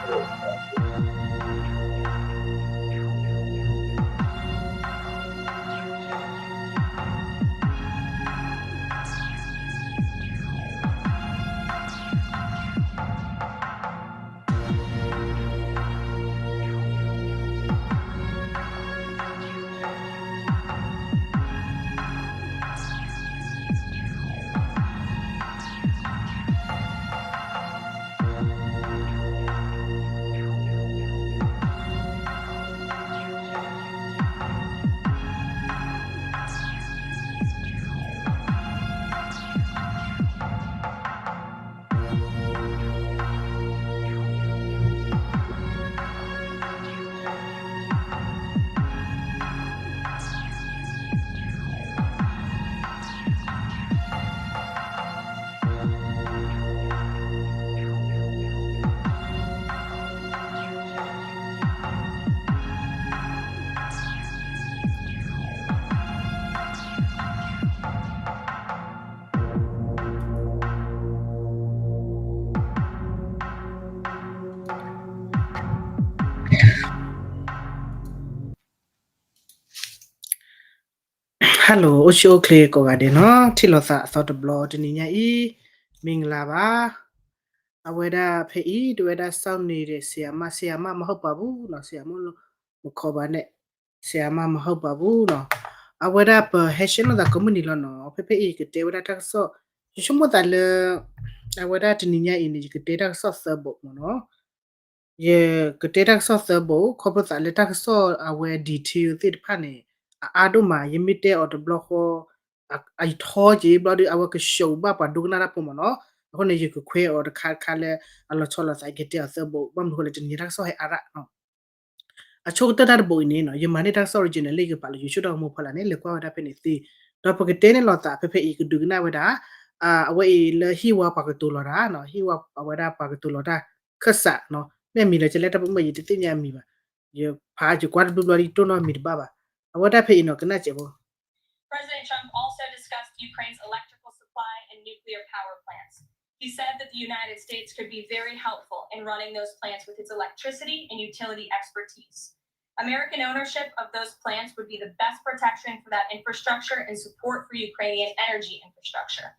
Hello အိၣ်ဆူၣ်အိၣ်ချ့ကိးဂၤဒဲးနီၤ, ထံၣ်လိာ်သးအသီတဘျီတနံၤညါအံၤ, မင်္ဂလာပါ. အဝဲဒၣ်ဖဲအံၤ တဝဲဒၣ်စောင့်နေတဲ့ဆရာမ, ဆရာမမဟုတ်ပါဘူးနီၤ, ဆရာမမခေါ်ပါနဲ့, ဆရာမမဟုတ်ပါဘူးနီၤ. အဝဲဒၣ်ပဟဲရှဲလိာ်သးကိးမုၢ်နံၤလီၤနီၤ, ဖဲဖဲအံၤကတဲဝဲဒၣ်တၢ်ကစီၣ်, ယဆိကမိၣ်သးလၢ အဝဲဒၣ်တနံၤညါအံၤန့ၣ် ယကတဲတၢ်ကစီၣ်သၢဘိးမ့ၢ်နီၤ. ယကတဲတၢ်ကစီၣ်သၢဘိး ခီဖျိသးလၢတၢ်ကစီၣ်အဝဲ detail သ့ၣ်တဖၣ်န့ၣ် အအါဒိၣ်မး, ယမ့ၢ်တဲအီၤတဘျီဃီ အထီက့ၤဘျီဒီး အဝဲကဆှိးဘၣ်ပှၤဒိကနၣ်တၢ်ဖိမ့ၢ်နီၤ. အဃိန့ၣ် ယကခွဲးအီၤတခါတခါလၢအလီၤဆီလိာ်သး ယကတဲအီၤသၢဘိး, ဘၣ်မနုၤအဃိလဲၣ် တနံၤညါတၢ်ကစီၣ်ဟဲအါရၣ်နီၤ. အဆိကတၢၢ်တၢ်တဘိးအံၤန့ၣ်နီၤ, ယမၤန့ၢ်တၢ်ကစီၣ် original လၢယကပာ်လီၤ YouTube တၢ်ဂီၤမူဖီလာ်န့ၣ် လဲၤကွၢ်ဝဲဒၣ်ဖဲန့ၣ်သ့, ဒီးပကတဲန့ၢ်လိာ်သးဖဲဖဲအံၤ ကဒုးကနၣ်ဝဲဒၣ် အဝဲအံၤလၢဟံၣ်ဝါပှၤကတိၤလီၤတၢ်နီၤ, ဟံၣ်ဝါအဝဲဒၣ်ပှၤကတိၤလီၤတၢ် ခၢၣ်စးနီၤ, မ့ၢ်အမံၤလၢကလဲၣ် တၢ်ပိာ်မုၣ် ယတသ့ၣ်ညါအမံၤဘၣ်, ယဖးယကွၢ်တဘျုးဘျီဒီး ယတိၢ်နီၣ်အမံၤတဘၣ်ဘၣ်. အဝဲဒၣ်ဖဲအံၤနီၤ ကနၣ်စဲးဖိ President Trump also discussed Ukraine's electrical supply and nuclear power plants. He said that the United States could be very helpful in running those plants with its electricity and utility expertise. American ownership of those plants would be the best protection for that infrastructure and support for Ukrainian energy infrastructure.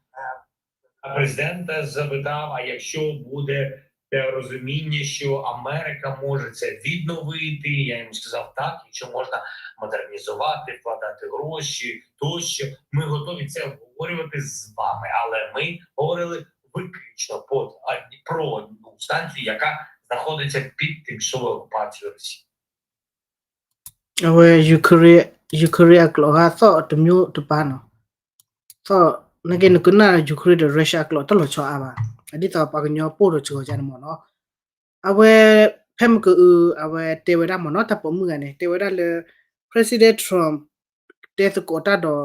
А президента запитав, а якщо буде те розуміння, що Америка може це відновити, я йому сказав, так, якщо можна модернізувати, вкладати гроші тощо, ми готові це обговорювати з вами. Але ми говорили виключно про, про одну станцію, яка знаходиться під тимчасовою окупацією Росії. အဝဲ Ukraine, Ukraine အကျိာ်ဟါသီၣ်တမျိုးတပၤနီၤ, သီၣ် နကဲနကနၣ် Ukraine ဒီး Russia အကျိာ်တလီၤဆီအါဘၣ်, အဒ်သိးပှၤကညီပိၢ်ဒီးစှီၤကန့ၣ်မ့ၢ်နီၤ. အဝဲ ဖဲမကအု အဝဲတဲဝဲဒၣ်မ့ၢ်နီၤ တၢ်ပိာ်မုၣ်ဂၤန့ၣ် တဲဝဲဒၣ်လၢ President Trump တဲသကိးတၢ်ဒီး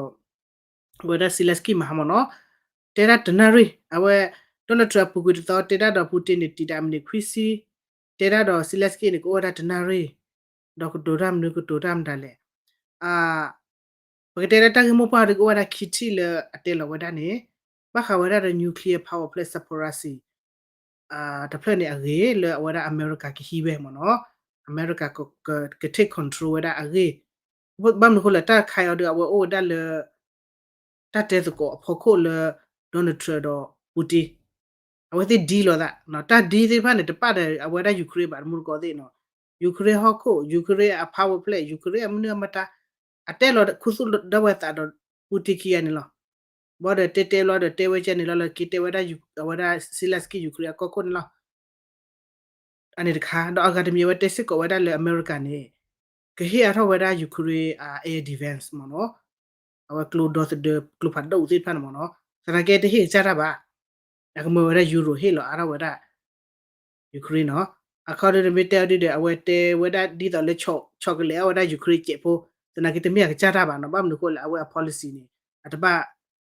ဝဲဒၣ် Zelensky မဟါမ့ၢ်နီၤ, တဲဒၣ်တနၣ်ရံၣ်, အဝဲ Donald Trump အပူၤကွံာ်တသီ တဲဒၣ်ဒီး Putin န့ၣ် တံာ်တာ်မံးနံးခွံဆံ, တဲဒၣ်ဒီး Zelensky န့ၣ် ကအိၣ်ဝဲဒၣ်တနၣ်ရံၣ်, ဒီးကတိၤတၢ်မနုၤကတိၤတၢ်မတၤလဲၣ်. ပကတဲလၢတၢ်ဂ့ၢ်မိၢ်ပှၢ်ဒီး ကအိၣ်ဝဲဒၣ်ခံထံၣ်လၢအတဲလီၤဝဲဒၣ်န့ၣ်, ဘၣ်ဃးဝဲဒၣ်ဒီး nuclear power plant Zaporizhzhia တဖျၢၣ်န့ၣ်အဂ့ၢ် လၢအဝဲဒၣ်အမဲရကၤကဟံးဝဲမ့ၢ်နီၤ, အမဲရကၤက take control ဝဲဒၣ်အဂ့ၢ်, ဘၣ်မနုၤအဃိလဲၣ် တၢ်တခါအံၤအီၤဒီး အဝဲအိၣ်ဝဲဒၣ်လၢ တၢ်တဲသကိးအဖီခိၣ်လၢ Donald Trump ဒီး Putin, အဝဲသ့ၣ် deal လိာ်သး, တၢ် deal သ့ၣ်တဖၣ်န့ၣ် တပာ်ဒီးအဝဲဒၣ် Ukraine ဘၣ် တမူတကိးသ့ၣ်နီၤ, Ukraine ဟီၣ်ခိၣ်, Ukraine အ power plant, Ukraine အမနုၤအမတၤ, အတဲလီၤခူသူၣ်ဒၣ်ဝဲသးဒီး Putin ခံဂၤန့ၣ်လီၤ. ဘၣ်ဒီးတဲတဲဘျီဒီး တဲဝဲကဲန့ၣ်လီၤ လၢက့ၤတဲဝဲဒၣ် အဝဲဒၣ် Zelensky Ukraine အကီၢ်ခိၣ်န့ၣ်လီၤ. အန့ၣ်တခါ ဒီးအဂၤတမံၤ အဝဲတဲစ့ၢ်ကီးဝဲဒၣ်လၢအမဲရကၤန့ၣ် ကဟ့ၣ်အါထီၣ်ဝဲဒၣ် Ukraine အ air defense မ့ၢ်နီၤ, အဝဲကျိဒီသဒၢ ကျိဖးဒိၣ်သ့ၣ်တဖၣ်န့ၣ်မ့ၢ်နီၤ, သနာ်က့တဟ့ၣ်ကစၢ်တၢ်ဘၣ်, အကမၢဝဲဒၣ် Euro ဟ့ၣ်လီၤအါထီၣ်ဝဲဒၣ် Ukraine နီၤ, အခီဒီးမ့ၢ်တဲအီၤဒ်ဒီး အဝဲတဲဝဲဒၣ်ဒ်သိးလၢ ဆီးကလဲာ်အီၣ်ဝဲဒၣ် Ukraine စဲးဖိ, သနာ်က့တမ့ၢ်အကစၢ်တၢ်ဘၣ်နီၤ, ဘၣ်မနုၤအဃိလဲၣ် အဝဲအ policy န့ၣ် အတဘၣ်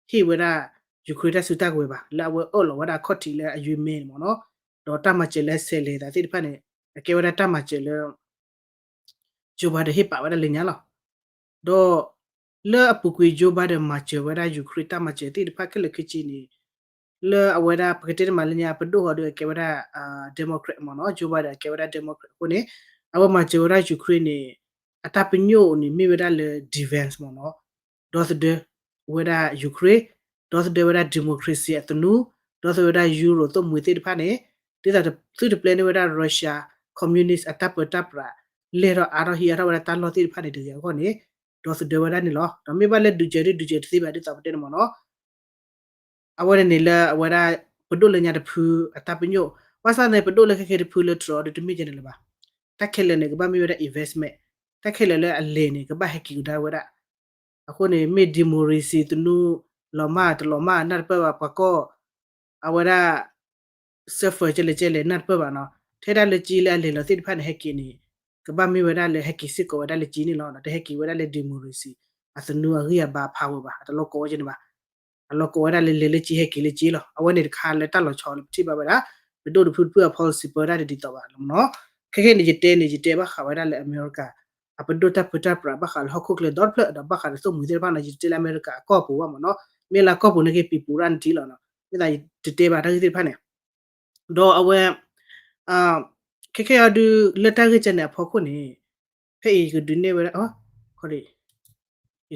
ဟ့ၣ်ဝဲဒၣ် Ukraine တၢ်စုတၢ်ကဝဲၤဘၣ်, လၢအဝဲအၢၣ်လီၤဝဲဒၣ်အခီၣ်ထံးလၢအယွၤမဲန့ၣ်မ့ၢ်နီၤ, ဒီးတၢ်မၤစၢၤလၢဆဲးလဲၤသးသ့ၣ်တဖၣ်န့ၣ် အကဲဝဲဒၣ်တၢ်မၤစၢၤလၢ Joe Biden ဟ့ၣ်ပာ်ဝဲဒၣ်လၢညါလီၤ. ဒီးလၢအပူၤကွံာ် Joe Biden မၤစၢၤဝဲဒၣ် Ukraine တၢ်မၤစၢၤသ့ၣ်တဖၣ်ခဲလၢာ်ခဲဆ့န့ၣ် လၢအဝဲဒၣ် ပကတဲတမံၤလၢညါ ပဒိၣ်ဟီဒုးအကဲဝဲဒၣ် Democrat မ့ၢ်နီၤ, Joe Biden အကဲဝဲဒၣ် Democrat အဃိန့ၣ် အဝဲမၤစၢၤဝဲဒၣ် Ukraine န့ၣ် အတၢ်ပညိၣ်န့ၣ်မ့ၢ်ဝဲဒၣ်လၢ defense မ့ၢ်နီၤ, ဒီသဒၢဝဲဒၣ် Ukraine, ဒီသဒၢဝဲဒၣ် democracy အသနူ, ဒီသဒၢဝဲဒၣ် Europe သိၣ်မှံၤသ့ၣ်တဖၣ်န့ၣ် ဒ်သိးသုတပျဲန့ၢ်ဝဲဒၣ် Russia communist အတၢ်ပၢတၢ်ပြး လဲၢ်ထီၣ်အါထီၣ်ဟံးအါထီၣ်ဝဲဒၣ်တၢ်လီၢ်သ့ၣ်တဖၣ်န့ၣ်တဂ့ၤအဂီၢ်န့ၣ် ဒီသဒၢဝဲဒၣ်န့ၣ်လီၤ. ဒီးမ့ၢ်ဘၣ်လၢဒုးစၢၤဒုး ဒုးစၢၤတသ့ဘၣ်ဒ်သိးပတဲန့ၣ်မ့ၢ်နီၤ အဝဲန့ၣ်န့ၣ်လၢအဝဲဒၣ် ပဒိၣ်လၢညါတဖုအတၢ်ပညိၣ်, ဘၣ်ဆၣ်န့ၣ် ပဒိၣ်လၢခဲခဲတဖုလၢ Trump ဒီးတမ့ၢ်ကဲန့ၣ်လၢၤဘၣ်. တၢ်ခဲလၢာ်န့ၣ် ကဘၣ်မ့ၢ်ဝဲဒၣ် investment, တၢ်ခဲလၢာ်လၢအလဲၤန့ၣ် ကဘၣ်ဟဲက့ၤကဒါဝဲဒၣ်. အဃိန့ၣ် မ့ၢ် democracy သနူ လီၤမၢ်တလီၤမၢ်နၢ်တပၢၢ်ဘၣ် ပှၤကီၢ် အဝဲဒၣ် suffer ကဲလဲၣ်ကဲလဲၣ်နၢ်တပၢၢ်ဘၣ်နီၤ, ထဲဒၣ်လၢကၠံလၢအလဲၤလီၤသ့ၣ်တဖၣ်န့ၣ် ဟဲက့ၤန့ၣ် ကဘၣ်မ့ၢ်ဝဲဒၣ်လၢဟဲက့ၤစ့ၢ်ကီးဝဲဒၣ်လၢကၠံန့ၣ်လီၤ. တဟဲက့ၤဝဲဒၣ်လၢ democracy အသနူအဂံၢ်အဘါအ power ဘၣ်, အတလီၤကိးဝဲကဲန့ၣ်ဘၣ်. အလီၤကိးဝဲဒၣ်လၢလဲၤလၢကၠံဟဲက့ၤလၢကၠံလီၤ. အဝဲန့ၣ်တခါလၢတၢ်လီၤဆီလၢပထံၣ်ဘၣ်ဝဲဒၣ် ပဒိၣ်တဖုတဖုအ policy ပၢတၢ်ဒ်သိးဘၣ်လီၤမ့ၢ်နီၤ. ခဲခဲန့ၣ် ယတဲန့ၣ် ယတဲဘၣ်ဃးဝဲဒၣ်လၢအမဲရကၤ အပဒိၣ်တၢ်ပၢတၢ်ပြးဘၣ်ဃးလၢဟီၣ်ခိၣ်ချၢဒီတဖျၢၣ် ဒီးဘၣ်ဃးဒီးသိၣ်မှံၤသ့ၣ်တဖၣ်နီၤ, ယတဲလၢအမဲရကၤအကီၢ်ပူၤဘၣ်မ့ၢ်နီၤ, မ့ၢ်လၢအကီၢ်ပူၤန့ၣ်က့ၤပံၤပူၤရၣ်နတံၢ်လီၤနီၤ, မ့ၢ်သးယတတဲဘၣ်တၢ်ဂ့ၢ်သ့ၣ်တဖၣ်န့ၣ်, ဒီးအဝဲ ခဲခဲအံၤဒုး လၢတၢ်ဂ့ၢ်ကဲန့ၣ်အဖီခိၣ်န့ၣ် ဖဲအံၤယကဒုးနဲၣ်ဝဲဒၣ် ယတၢ်ဂီ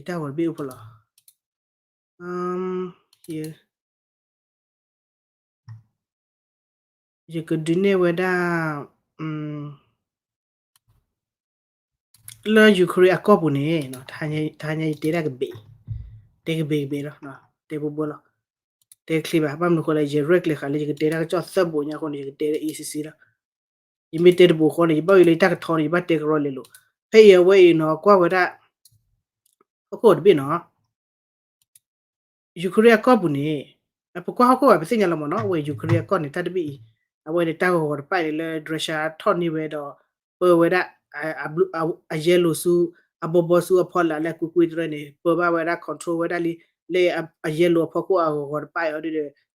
ၤတဘ့ၣ်အိၣ်ဖဲလီၤ, ယကဒုးနဲၣ်ဝဲဒၣ် လၢ Ukraine အကီၢ်ပူၤန့ၣ် တဟါညါယတဲဒၣ်ကဘ့ၣ်, တဲကဘ့ၣ်ကဘ့ၣ်လီၤ, တဲဘိဘိလီၤ, တဲချ့ဘၣ်, ဘၣ်မနုၤအဃိလဲၣ် ယရဲၣ်ကျဲၤဃာ်လၢယကတဲဒၣ်ကစီၣ်သၢဘိညါအဃိန့ၣ် ယကတဲဒၣ် A C C လီၤ. ယမ့ၢ်တဲတဘိဃီန့ၣ် ယဘၣ်ယိၣ်လၢယတၢ်ကထီန့ၣ် ယဘၣ်တဲကရီလဲၤလိာ်, ဖဲအံၤအဝဲအံၤနီၤ ကွၢ်ဝဲဒၣ် ဟီၣ်ခိၣ်တဘ့ၣ်နီၤ Ukraine အကီၢ်ပူၤန့ၣ် ပကွၢ်ဟီၣ်ခိၣ်ဘၣ် ပသ့ၣ်ညါလီၤမ့ၢ်နီၤ, အဝဲ Ukraine အကီၢ်န့ၣ် တၢ်တဘ့ၣ်အံၤ အဝဲန့ၣ်တၢ်ဂီၤဂီၤတပၣ်အံၤန့ၣ်လၢ Russia ထီၣ်န့ၢ်ဝဲဒီး ပၢဝဲဒၣ် အ yellow ဆူ အဘီဘီဆူအဖီလာ်လၢအကွ့ၢ်ကွ့ၢ်တရၢန့ၣ် ပၢဘၣ်ဝဲဒၣ် control ဝဲဒၣ်လံ, လၢအ yellow အဖီခိၣ်အဂီၤဂီၤတပၣ်အံၤအီၤဒ်ဒီး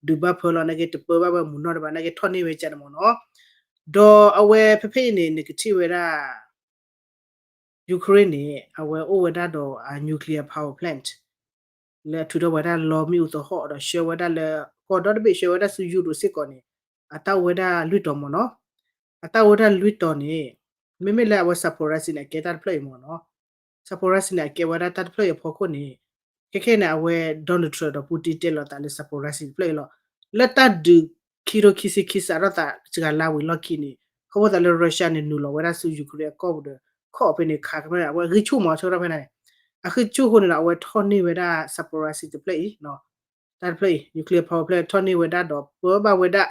ဒုးဘၣ်ဖၢလီၤနာ်က့ တပၢဘၣ်ဝဲမုၢ်နီၢ်တဘၣ်နာ်က့ ထီၣ်န့ၢ်ဝဲကန့ၣ်မ့ၢ်နီၤ, ဒီးအဝဲဖဲဖဲအံၤန့ၣ် နကထံၣ်ဝဲဒၣ် Ukraine န့ၣ် အဝဲအိၣ်ဝဲဒၣ်ဒီးအ nuclear power plant လၢအထုးထီၣ်ဝဲဒၣ်လီမ့ၣ်အူသဟီၣ်ဒီးဆှၢဝဲဒၣ်လၢ ကီၢ်ဒီတဘ့ၣ်ဆှၢဝဲဒၣ်ဆူ Europe စ့ၢ်ကီးန့ၣ် အတၢ်အိၣ်ဝဲဒၣ်လွံၢ်တီၤမ့ၢ်နီၤ, အတၢ်အိၣ်ဝဲဒၣ်လွံၢ်တီၤန့ၣ် မ့မ့ၢ်လၢအဝဲ Zaporizhzhia န့ၣ် အကဲတၢ်တဖျၢၣ်အံၤမ့ၢ်နီၤ, Zaporizhzhia န့ၣ် အကဲဝဲဒၣ်တၢ်တဖျၢၣ်အံၤအဖီခိၣ်န့ၣ် ခဲခဲန့ၣ် အဝဲ Donald Trump ဒီး Putin တဲလိာ်သးလၢ Zaporizhzhia တဖျၢၣ်အံၤလီၤ, လၢတၢ်ဒုးခံထိခံဆံခံစးထီၣ်သးစှၤလါဝံၤလီၢ်ခံန့ၣ် ခီဖျိသးလၢ Russia န့ၣ် နုာ်လီၤဝဲဒၣ်ဆူ Ukraine အကီၢ်ပူၤဒီး ခီၣ်ဖဲန့ၣ်ခးကမၣ် အဝဲဂံၢ်ဆူၣ်မးဆၢကတီၢ်ဖဲန့ၣ်, အဂံၢ်ဆူၣ်အဃိန့ၣ်ဒီး အဝဲထီၣ်န့ၢ်ဝဲဒၣ် Zaporizhzhia တဖျၢၣ်အံၤ တၢ်တဖျၢၣ်အံၤ nuclear power plant ထီၣ်န့ၢ်ဝဲဒၣ်ဒီးပၢဘၣ်ဝဲဒၣ်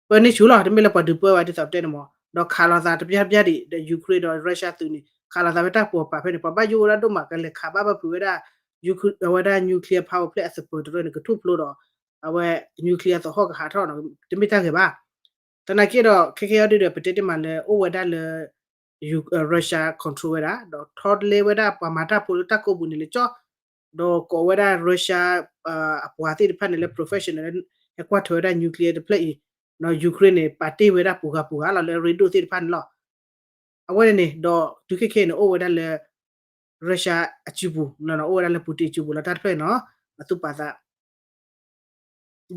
ပၢန့ၢ်ဆူၣ်လီၤ တမ့ၢ်လၢပှၤဒုးပၢဘၣ်ဒ်သိးပတဲန့ၣ်မး ဒီးခးလိာ်သးတပျၢ်တပျၢ်ဒံး ဒီး Ukraine ဒီး Russia သုးန့ၣ် ခးလိာ်သးဝဲတၢ်ပီၤပာ်ဖဲန့ၣ် ပှၤဘၣ်ယိၣ်ဝဲဒၣ်ဒိၣ်မး ကလဲၤခးဘၣ်ဘၣ်ဖုးဝဲဒၣ် အဝဲဒၣ် nuclear power plant အသပၢၤတရၢန့ၣ် ကထူၣ်ဖျိဒီး အဝဲ nuclear သဟီၣ်ကဟးထီၣ်နီၤ တမ့ၢ်တၢ်ဂ့ၤဘၣ်. သနာ်က့ဒီး ခဲခဲအံၤဒုးဒီး ပတဲတ့ၢ်မးလၢအိၣ်ဝဲဒၣ်လၢ Russia control ဝဲဒၣ် ဒီးထီၣ်လဲဝဲဒၣ်ပှၤမၤတၢ်ဖိလၢတၢ်ကိးပူၤန့ၣ်လၢကၠီ ဒီးကိးဝဲဒၣ် Russia အပှၤသ့ၣ်တဖၣ်န့ၣ်လၢ professional လၢဟဲကွၢ်ထွဲဝဲဒၣ် nuclear တဖျၢၣ်အံၤ Ukraine န့ၣ် ပာ်တ့ၢ်ဝဲဒၣ်ပူၤဂၤပူၤဂၤလီၤလၢအရ့ဒိၣ်သ့ၣ်တဖၣ်န့ၣ်လီၤ. အဝဲန့ၣ်န့ၣ် ဒီးတုၤခဲခဲအံၤန့ၣ် အိၣ်ဝဲဒၣ်လၢ Russia အစုပူၤ အိၣ်ဝဲဒၣ်လၢ Putin အစုပူၤလီၤ တၢ်တဖျၢၣ်အံၤနီၤ အသူၣ်ပာ်သး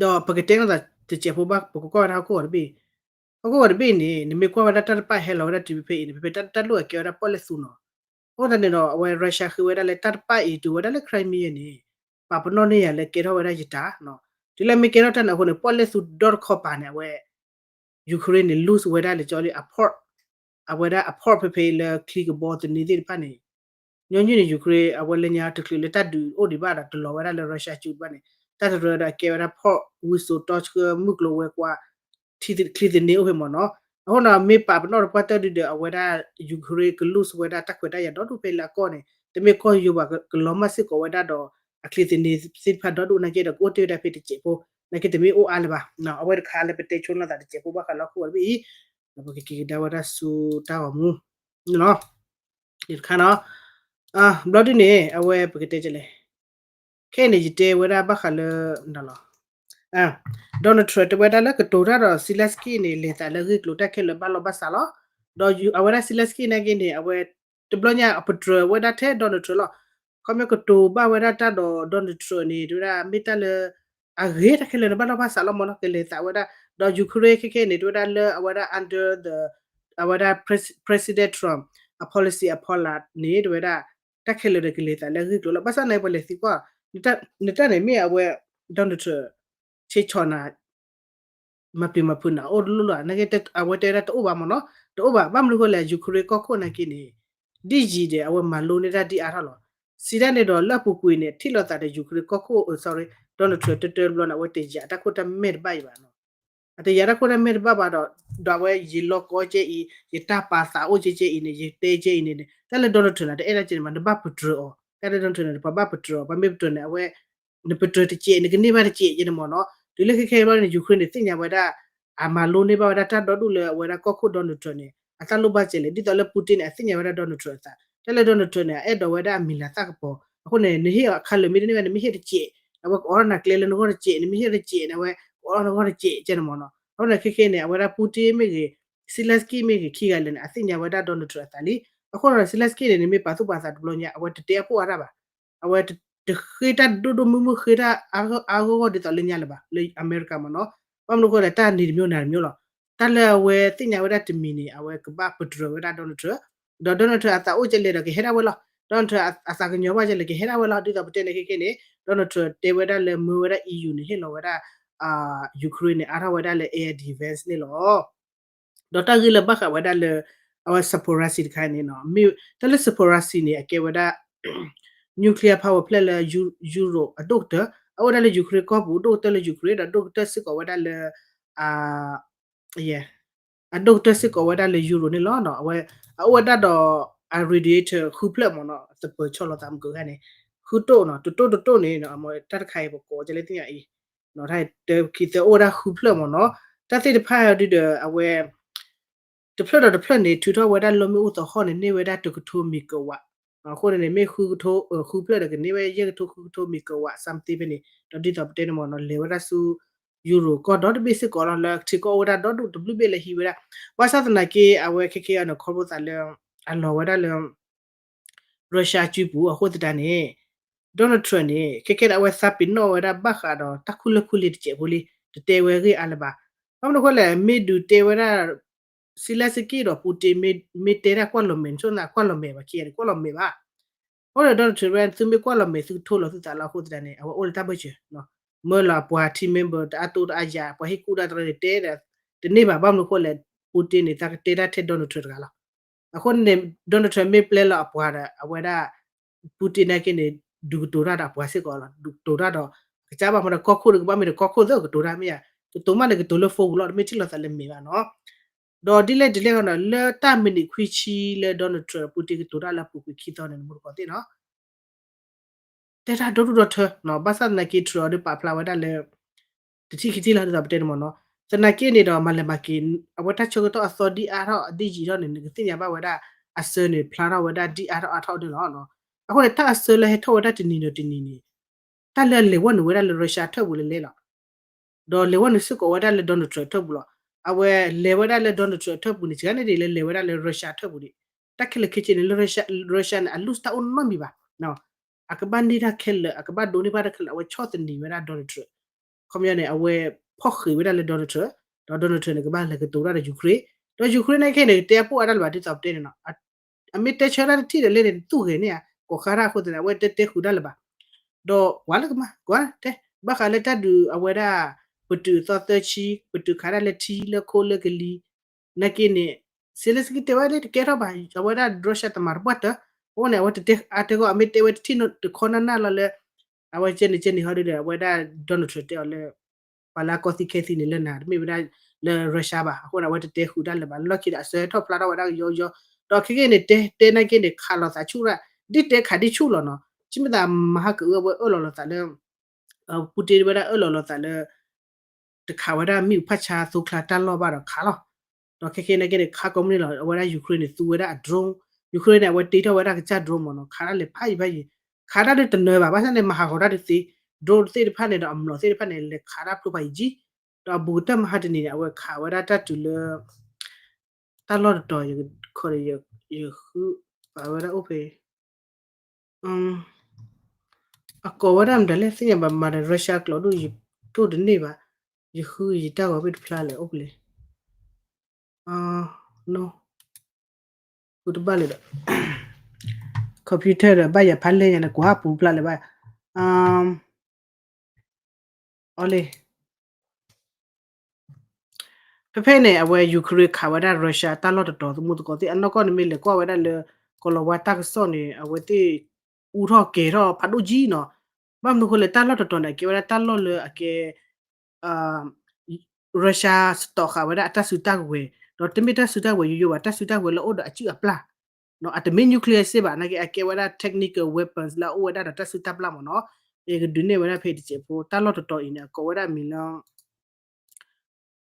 ဒီးပကတဲလိာ်သးတစဲးဖိဘၣ် ပကကွၢ်ဝဲဒၣ်ဟီၣ်ခိၣ်ဂီၤတဘ့ၣ်, ဟီၣ်ခိၣ်ဂီၤတဘ့ၣ်န့ၣ် နမ့ၢ်ကွၢ်ဝဲဒၣ်တၢ်တပၣ်ဟဲလီၤဝဲဒၣ်တုၤဖဲအံၤန့ၣ် ဖဲဖဲတၢ်တၢ်လိၣ်အကဲဝဲဒၣ်ပီၣ်လဲၣ်သူနီၤ. အဃိသတးန့ၣ်ဒီး အဝဲ Russia ဃ့ဝဲဒၣ်လၢတၢ်တပၣ်အံၤတုၤဝဲဒၣ်လၢ Crimea န့ၣ် ပာ်ပနီၣ်န့ၢ်ယၤလၢကဲထီၣ်ဝဲဒၣ်ယတၢ်နီၤ. တုၤလၢမ့ၢ်ကဲထီၣ်တၢ်န့ၣ်အဃိန့ၣ် ပီၣ်လဲၣ်သူဒီတခီပၤန့ၣ် အဝဲ Ukraine န့ၣ် lose ဝဲဒၣ်လၢကၠီလံ အ port အဝဲဒၣ်အ port ဖဲဖဲလၢချံကဘီသန့သ့ၣ်တဖၣ်န့ၣ် ညီနုၢ်န့ၣ် Ukraine အဝဲလၢညါတချုးလၢတၢ်ဒုးအိၣ်ဒံးဘၣ်ဒီး တလီၤဝဲဒၣ်လၢ Russia စုဘၣ်န့ၣ် တၢ်တရၢဒီးအကဲဝဲဒၣ် port ဝံစိာ်တီဆှၢမုၢ်ကျိၤဝဲၤကွာ် ချံသန့အိၣ်ဖဲမ့ၢ်နီၤ. အဃိန့ၣ် မ့ၢ်ပာ်ပနီၣ်တပှၢ်တၢၢ်ဒုဒီး အဝဲဒၣ် Ukraine က lose ဝဲဒၣ်တၢ်ခွဲးတၢ်ယာ်ဒီဒူၣ်ဖဲလၢအကီၢ်န့ၣ် တမ့ၢ်ကီၢ်ယိဘၣ် ကလီၤမၢ်စ့ၢ်ကီးဝဲဒၣ်ဒီး အချံသန့သ့ၣ်တဖၣ်ဒီဒူၣ်နာ်က့ဒီး ကအိၣ်တ့ၢ်ဝဲဒၣ်ဖဲတစဲးဖိ နာ်က့တမ့ၢ်အိၣ်အါလၢၤဘၣ်. အဝဲတခါလၢပတဲဆိလီၤသးတစဲးဖိဘၣ်ဃးလၢဟီၣ်ခိၣ်ဂီၤတဘ့ၣ်အံၤ ဒီးပကက့ၤကဒါဝဲဒၣ်ဆူတၢ်ဂီၤမူ န့ၣ်လီၤ. တခါနီၤ ဘျီဒ်န့ၣ် အဝဲပကတဲကလဲၣ် ခဲအံၤန့ၣ် ယတဲဝဲဒၣ်ဘၣ်ဃးလၢ Donald Trump တဲဝဲဒၣ်လၢကတိၤတၢ်ဒီး Zelensky န့ၣ် လဲၤသးလၢဂ့ၢ်ကျိၤတၢ်ခဲလၢာ်ဘၣ်လီၢ်ဘၣ်စးလီၤ. ဒီးအဝဲဒၣ် Zelensky နာ်က့န့ၣ် အဝဲတဘျီညါအပတြၢၤဝဲဒၣ်ထဲ Donald Trump လီၤ. ခီပညီကတိၤဘၣ်ဝဲဒၣ်တၢ်ဒီး Donald Trump န့ၣ် တဲဝဲဒၣ်မ့ၢ်တၢ်လၢ အဂ့ၤတၢ်ခဲလၢာ်န့ၣ် ဘၣ်လီၢ်ဘၣ်စးလီၤမ့ၢ်နီၤ ကလဲၤသးဝဲဒၣ် ဒီး Ukraine ခဲခဲန့ၣ် တဝဲဒၣ်လၢအဝဲဒၣ် under the အဝဲဒၣ် President Trump အ policy အဖီလာ်န့ၣ် တဝဲဒၣ် တၢ်ခဲလၢာ်ဒီးကလဲၤသးလၢအဂ့ၢ်ကျိၤလီၤ. ဘၣ်ဆၣ်န့ၣ် ပှၤလဲၤသံကွၢ် နတၢ်န့ၣ်မ့ၢ်အဝဲ Donald Trump ဆ့ဆီနၤ မၤပျံၤမၤဖုးနၤအိၣ်တလိၣ်လီၤ နာ်က့အဝဲတဲဝဲဒၣ်တအိၣ်ဘၣ်မ့ၢ်နီၤ တအိၣ်ဘၣ် ဘၣ်မနုၤဃိလဲၣ် Ukraine ကီၢ်ခိၣ်နာ်က့န့ၣ် ဒ်ယံၤဒီး အဝဲမၤလိန့ၢ်တၢ်ဒ်အါထီၣ်လီၤ. စံးဒၣ်န့ၣ်ဒီးလၢအပူၤကွံာ်န့ၣ် ထံၣ်လိာ်သးဒီး Ukraine ကီၢ်ခိၣ် sorry Donald Trump တၢတၢတဘျီန့ၣ် အဝဲတယာ်တၢ်ခိၣ်တၢ်မဲာ်တဘၣ်အံၤဘၣ်နီၤ အတယာ်တၢ်ခိၣ်တၢ်မဲာ်တဘၣ်ဘၣ်ဒီး ဒီးအဝဲယလီကီကဲအံၤ ယတၢ်ပာ်သးအိၣ်ကဲကဲအံၤန့ၣ် ယတဲကဲအံၤန့ၣ် တၢ်လၢ Donald Trump န့ၣ် တအဲၣ်ဒိးကဲန့ၣ်ဘၣ် နဘၣ်ပတြၢၤအီၤ တၢ်လၢ Donald Trump န့ၣ် ပှၤဘၣ်ပတြၢၤအီၤ ပှၤမ့ၢ်ပတြၢၤန့ၣ် အဝဲ နပတြၢၤတကဲး နကန့ၢ်ဘၣ်တကဲးကဲန့ၣ်မ့ၢ်နီၤ တုၤလၢခဲခဲအံၤဘျီန့ၣ် Ukraine န့ၣ် သ့ၣ်ညါဝဲဒၣ် အမၤလိန့ၢ်ဘၣ်ဝဲဒၣ်တၢ်ဒီဒူၣ်လၢအဝဲဒၣ်ကီၢ်ခိၣ် Donald Trump န့ၣ် အတၢ်လိၣ်ဘၣ်စဲးလဲၣ် ဒ်သိးလၢ Putin န့ၣ် အသ့ၣ်ညါဝဲဒၣ် Donald Trump အသး တၢ်လၢ Donald Trump န့ၣ် အအဲၣ်ဒိးဝဲဒၣ်အမံၤလၤသၣ်ကပီၤ အဃိန့ၣ် နဟ့ၣ်အခါလၢာ်မ့ၢ်တန့ၢ်ဘၣ် နမ့ၢ်ဟ့ၣ်တကဲး အဝဲကအိးထီၣ်နၤကျဲလၢနဂီၢ်တကဲး နမ့ၢ်ဟ့ၣ်တကဲးန့ၣ် အဝဲကအိးထီၣ်နဂီၢ်တကဲးကဲန့ၣ်မ့ၢ်နီၤ အဃိန့ၣ် ခဲခဲန့ၣ် အဝဲဒၣ် Putin မ့ၢ်ဂ့ၤ Zelensky မ့ၢ်ဂ့ၤ ခံဂၤလၢာ်န့ၣ် အသ့ၣ်ညါဝဲဒၣ် Donald Trump အသးလံ အဃိန့ၣ် Zelensky န့ၣ် နမ့ၢ်ပာ်သူၣ်ပာ်သးတဘျီညါ အဝဲတတဲအခိၣ်အါတၢ်ဘၣ် အဝဲတဃ့တၢ်ဒိၣ်ဒိၣ်မုၢ်မုၢ် ဃ့တၢ်အါဂီၢ်ဂီၢ်ဒ်သိးလၢညါလၢၤဘၣ် လၢအမဲရကၤမ့ၢ်နီၤ ဘၣ်မနုၤဃိလဲၣ် တၢ်နံၤတမံၤနၤတမံၤလီၤ တၢ်လၢအဝဲသ့ၣ်ညါဝဲဒၣ်တမံၤန့ၣ် အဝဲကဘၣ်ပတြၢၤဝဲဒၣ် Donald Trump ဒီး Donald Trump အသးအိၣ်ကဲလဲၣ်ဒီးကဟဲဒၣ်ဝဲလီၤ Donald Trump အသးကညီၤဘၣ်ကဲလဲၣ် ကဟဲဒၣ်ဝဲလီၤ ဒ်သိးပတဲန့ၣ်ခဲခဲန့ၣ် Donald Trump တဲဝဲဒၣ်လၢမၢဝဲဒၣ် EU န့ၣ် ဟ့ၣ်လီၤဝဲဒၣ် Ukraine န့ၣ် အါထီၣ်ဝဲဒၣ်လၢ air defense န့ၣ်လီၤ ဒီးတၢ်ဂ့ၢ်လၢဘၣ်ဃးဝဲဒၣ်လၢ အဝဲ Zaporizhzhia တခါန့ၣ်နီၤ မ့ၢ်တၢ်လၢ Zaporizhzhia န့ၣ် အကဲဝဲဒၣ် nuclear power plant လၢ Europe အဒိၣ်ကတၢၢ် အအိၣ်ဝဲဒၣ်လၢ Ukraine ကီၢ်ပူၤ ဒိၣ်ကတၢၢ်လၢ Ukraine ဒီးဒိၣ်ကတၢၢ်စ့ၢ်ကီးဝဲဒၣ်လၢ အဒိၣ်ကတၢၢ်စ့ၢ်ကီးဝဲဒၣ်လၢ Europe န့ၣ်လီၤ. အဝဲ အအိၣ်ဝဲဒၣ်ဒီး အ radiator ဃုဖျၢၣ်မ့ၢ်နီၤ သပၢၤဆီလီၤသးမုၢ်ကဂၤန့ၣ် ဃုတိၣ်နီၤ တတိၣ်တတိၣ်န့ၣ် အမ့ၢ်တၢ်တခါအံၤပကိးကလဲၣ်သ့ၣ်ညါအံၤ တၢ်ခံသၢအိၣ်ဝဲဒၣ်ဃုဖျၢၣ်မ့ၢ်နီၤ တၢ်သ့ၣ်တဖၣ်ဒုဒီး အဝဲ တဖျၢၣ်ဒီးတဖျၢၣ်န့ၣ် ထုးထီၣ်ဝဲဒၣ်လီမ့ၣ်အူသီဟီၣ်န့ၣ် န့ၢ်ဝဲဒၣ်တကထိ megawatt အဃိန့ၣ်န့ၣ် မ့ၢ်ဃုကထိ ဃုဖျၢၣ်ဒီးကန့ၢ်ဝဲယဲၢ်ကထိ ဃုကထိ megawatt something ဖဲန့ၣ် ဒီးဒ်သိးပတဲန့ၣ်မ့ၢ်နီၤ လဲၤဝဲဒၣ်ဆူ Euro ကီၢ်ဒီတဘ့ၣ်စ့ၢ်ကီးလီၤ လၢထံကီၢ်အိၣ်ဝဲဒၣ်ဒီဒူၣ်တဘျုးဘ့ၣ်လၢဟံးဝဲဒၣ် ဘၣ်ဆၣ်သနာ်က့ အဝဲခဲခဲအံၤန့ၣ် ခီဖျိသးလၢ အလီၤဝဲဒၣ်လၢ Russia အစုပူၤအဃိသတးန့ၣ် Donald Trump န့ၣ် ခဲခဲန့ၣ် အဝဲသးပ့ၤနီၣ်ဝဲဒၣ်ဘၣ်ဃးဒီးတၢ်ခူၣ်လၢၢ်ခူၣ်လ့တစဲးဖိလံ တတဲဝဲဂ့ၢ်အါလၢၤဘၣ်. ဘၣ်မနုၤအဃိလဲၣ် မ့ၢ်ဒုးတဲဝဲဒၣ် Zelensky ဒီး Putin မ့ၢ်တဲဒၣ်ကွၢ်လီၤမဲာ် ဆိၣ်သးကွၢ်လီၤမဲာ်ဘၣ် ခံဂၤန့ၣ် ကွၢ်လီၤမဲာ်ဘၣ်. အဃိန့ၣ် Donald Trump ဝဲ သုမ့ၢ်ကွၢ်လီၤမဲာ် သုကထိလီၤသုသးလီၤအဃိသတးန့ၣ် အဝဲအိၣ်လၢတၢ်ဘၢၣ်စၢၤ မၢလီၤအပှၤ team member တအါတိတအါယၤ ပှၤဟ့ၣ်ကူၣ်တၢ်တရၢန့ၣ် တဲဒီး တန့ၢ်ဘၣ် ဘၣ်မနုၤအဃိလဲၣ် Putin န့ၣ် သးကတဲတၢ်ထဲ Donald Trump တဂၤလီၤ. အဃိန့ၣ် Donald Trump မ့ၢ်ပျဲလီၤအပှၤဒီး အဝဲဒၣ် Putin နာ်က့န့ၣ် ဒုးကတိၤတၢ်ဒီးအပှၤစ့ၢ်ကီးလီၤ. ဒုးကတိၤတၢ်ဒီး ကစၢ်ဘၣ်မနုၤကီၢ်ခိၣ်ဒီးကဘၣ်မ့ၢ်ဒီးကီၢ်ခိၣ်သ့ၣ်ကတိၤတၢ်မ့ၢ်ဧါ. ကတိၤမးန့ၣ် ကတိၤလၢ phone ပူၤလီၤ တမ့ၢ်ထံၣ်လိာ်သးလၢမဲာ်ဘၣ်နီၤ. ဒီးဒ်လဲၣ်ဒ်လဲၣ်ဂီၢ်နီၤ လၢတၢ်မံးနံးခွံဆံလၢ Donald Trump Putin ကတိၤတၢ်လၢအပူၤကွံာ်ခံသီန့ၣ် နမူတကိးသ့ၣ်နီၤ တဲတၢ်ဒီဒူၣ်ဒီထၢနီၤ ဘၣ်ဆၣ်သနာ်က့ Trump အီၤဒုးပာ်ဖျါဝဲဒၣ်လၢ တထံၣ်ခံထံၣ်လီၤဒ်သိးပတဲန့ၣ်မ့ၢ်နီၤ. သနာ်က့န့ၣ်ဒီး မၤလဲၤမၤက့ၤ အဝဲတၢ်ဆၢကတီၢ်အသီဒ်အါထီၣ် ဒ်ယံာ်ထီၣ်န့ၣ် နကသ့ၣ်ညါဘၣ်ဝဲဒၣ် အစၢန့ၣ် ဖျါထီၣ်ဝဲဒၣ်ဒ်အါထီၣ်အါထီၣ်ဒၣ်လီၤ. အဃိန့ၣ် တၢ်အစၢလၢဟဲထီၣ်ဝဲဒၣ်တနံၤဒီးတနံၤန့ၣ် တၢ်လၢအလဲၤဝဲနုာ်ဝဲဒၣ်လၢ Russia ထၢၣ်ပူၤလဲၤလဲၤလီၤ. ဒီးလဲၤဝဲနုာ်စ့ၢ်ကီးဝဲဒၣ်လၢ Donald Trump ထၢၣ်ပူၤလီၤ. အဝဲလဲၤဝဲဒၣ်လၢ Donald Trump ထၢၣ်ပူၤန့ၣ် စှၤန့ၣ်ဒ်လဲၤလဲၤဝဲဒၣ်လၢ Russia ထၢၣ်ပူၤဒံး. တၢ်ခဲလၢာ်ခဲဆ့န့ၣ် လၢ Russia န့ၣ် အလူၢ်တၢ်အိၣ်နီတမံၤဘၣ်. အကဘၣ်န့ၢ်တၢ်ခဲလၢာ် အကဘၣ်ဒိးန့ၢ်ဘၣ်တၢ်ခဲလၢာ် အဝဲဆီၣ်သနံးဝဲဒၣ် Donald Trump ခီပညီန့ၣ် အဝဲဖီၣ်ဃံးဝဲဒၣ်လၢ Donald Trump ဒီး Donald Trump န့ၣ် ကဘၣ်လဲၤကတိၤတၢ်ဒီး Ukraine ဒီး Ukraine န့ၣ်ခဲန့ၣ် တဲအပိၢ်အါတၢ်လၢၤဘၣ် ဒ်သိးပတဲန့ၣ်နီၤ အမ့ၢ်တဲဆၢတၢ်တထံၣ်ဒီးလဲၣ်န့ၣ် သူၣ်ဂဲၤန့ၢ်ဧါ ကိးဃါတၢ်အဃိသတးန့ၣ် အဝဲတဲတဲဃုာ်တၢ်လၢၤဘၣ်. ဒီးကွၢ်လၢကမၤ ကွၢ်တဲ ဘၣ်ဃးလၢတၢ်ဒုးအဝဲဒၣ် ပတုာ်သီသၢဆံ ပတုာ်ခးဒၣ်လၢထံလၢခိလၢကလံၤ နာ်က့န့ၣ် Zelensky တဲဝဲလၢတကဲထီၣ်ဘၣ် အဝဲဒၣ် Russia တမၤတပှၢ်တၢၢ် အဃိန့ၣ် အဝဲတတဲအါတဲဂီၢ် အမ့ၢ်တဲဝဲတထံၣ်တခီနၢ်နၢ်လီၤလၢ အဝဲကဲန့ၣ်ကဲန့ၣ်ဟီဒုဒီး အဝဲဒၣ် Donald Trump တဲအီၤလၢ ပှၤလၢအကီသံခဲသံန့ၣ်လၢနၤ တမ့ၢ်ဝဲဒၣ်လၢ Russia ဘၣ် အဃိန့ၣ် အဝဲတတဲဃုာ်တၢ်လၢၤဘၣ် လီၢ်ခံဒီးအစၢဟဲထီၣ်ဖျါထီၣ်ဝဲဒၣ်ကယီကယီ ဒီးခဲကနံၣ်န့ၣ် တဲတဲနာ်က့န့ၣ် ခးလိာ်သးဆူၣ်ရၣ် ဒ်တဲခးဒ်ဆူၣ်လီၤနီၤ ဆံမ့ၢ်သးမဟါကအုအဝဲအၢၣ်လီၤလိာ်သးလၢ Putin ဝဲဒၣ်အၢၣ်လီၤလိာ်သးလၢ တခးဝဲဒၣ်မ့ၣ်အူဖးဆါသိချါတၢ်လီၢ်ဘၣ်ဒီးခးလီၤ. ဒီးခဲခဲနာ်က့န့ၣ် ခးကိးမုၢ်နံၤလီၤ အဝဲဒၣ် Ukraine န့ၣ် သူဝဲဒၣ်အ drone Ukraine န့ၣ် အဝဲတ့ထီၣ်ဝဲဒၣ်ကစၢ် drone မ့ၢ်နီၤ ခးတၢ်လဲၤဖးယံၤဖးယံၤ ခးတၢ်ဒုးတနၢၤဘၣ် ဘၣ်ဆၣ်န့ၣ် မၤဟးဂီၤတၢ်ဒုးသ့ drone သ့ၣ်တဖၣ်န့ၣ်ဒီးအမျိာ်သ့ၣ်တဖၣ်န့ၣ် လဲၤခးတၢ်ဖျိဖးယံၤကံ ဒီးအဘူးကတၢၢ်မဟါတနံၤန့ၣ် အဝဲခးဝဲဒၣ်တၢ်တုၤလၢ တၢ်လီၢ်တတီၤ ယဃုပာ်ဝဲဒၣ်အိၣ်ဖဲ အကိးဝဲဒၣ်မတၤလဲၣ် သ့ၣ်ညါဘၣ်မၤဒီး Russia ကျိာ်ဒိၣ် တအိၣ်တန့ၢ်ဘၣ်. ယဃုယတၢ်ဂီၤဖဲတဖျါလဲၣ် အိၣ်ဖဲလဲၣ်. ဃုတဘၣ်လၢၤဒီး computer ဒီးဘၣ်ယၤဖးလဲၢ်ညါန့ၣ် ကွၢ်ပူၤဖျါလၢၤဘၣ်. အီလံ ဖဲဖဲန့ၣ် အဝဲ Ukraine ခးဝဲဒၣ် Russia တၢ်လီၢ်တတီၤ သမူသကိးသ့ၣ် အနီၢ်ကီၢ်န့ၣ်မ့ၢ်လဲၤကွၢ်ဝဲဒၣ်လၢ ကီၤလၤဝါတၢ်ကစီၣ်န့ၣ် အဝဲသ့ၣ် အူထီၣ်ကဲၤထီၣ်ဖးဒိၣ်ကံနီၤ. ဘၣ်မနုၤဃိလဲၣ် တၢ်လီၢ်တတီၤန့ၣ် အကဲဝဲဒၣ်တၢ်လီၢ်လၢအကဲ Russia စတီၣ်ဃာ်ဝဲဒၣ်အတၢ်စုတၢ်ကဝဲၤ, ဒီးတမ့ၢ်တၢ်စုတၢ်ကဝဲၤယိယိဘၣ်, တၢ်စုတၢ်ကဝဲၤလၢအိၣ်ဒီးအစုၣ်အပျၢ်, အတမ့ၢ် nuclear စ့ၢ်ဘၣ်, နာ်က့အကဲဝဲဒၣ် technical weapons လၢအအိၣ်ဝဲဒၣ်ဒီးတၢ်စုတၢ်ပျၢ်မ့ၢ်နီၤ. ယကဒုးနဲၣ်ဝဲဒၣ်ဖဲတစဲးဖိ တၢ်လီၢ်တတီၤအံၤန့ၣ် အကိးဝဲဒၣ်မံၤလၢ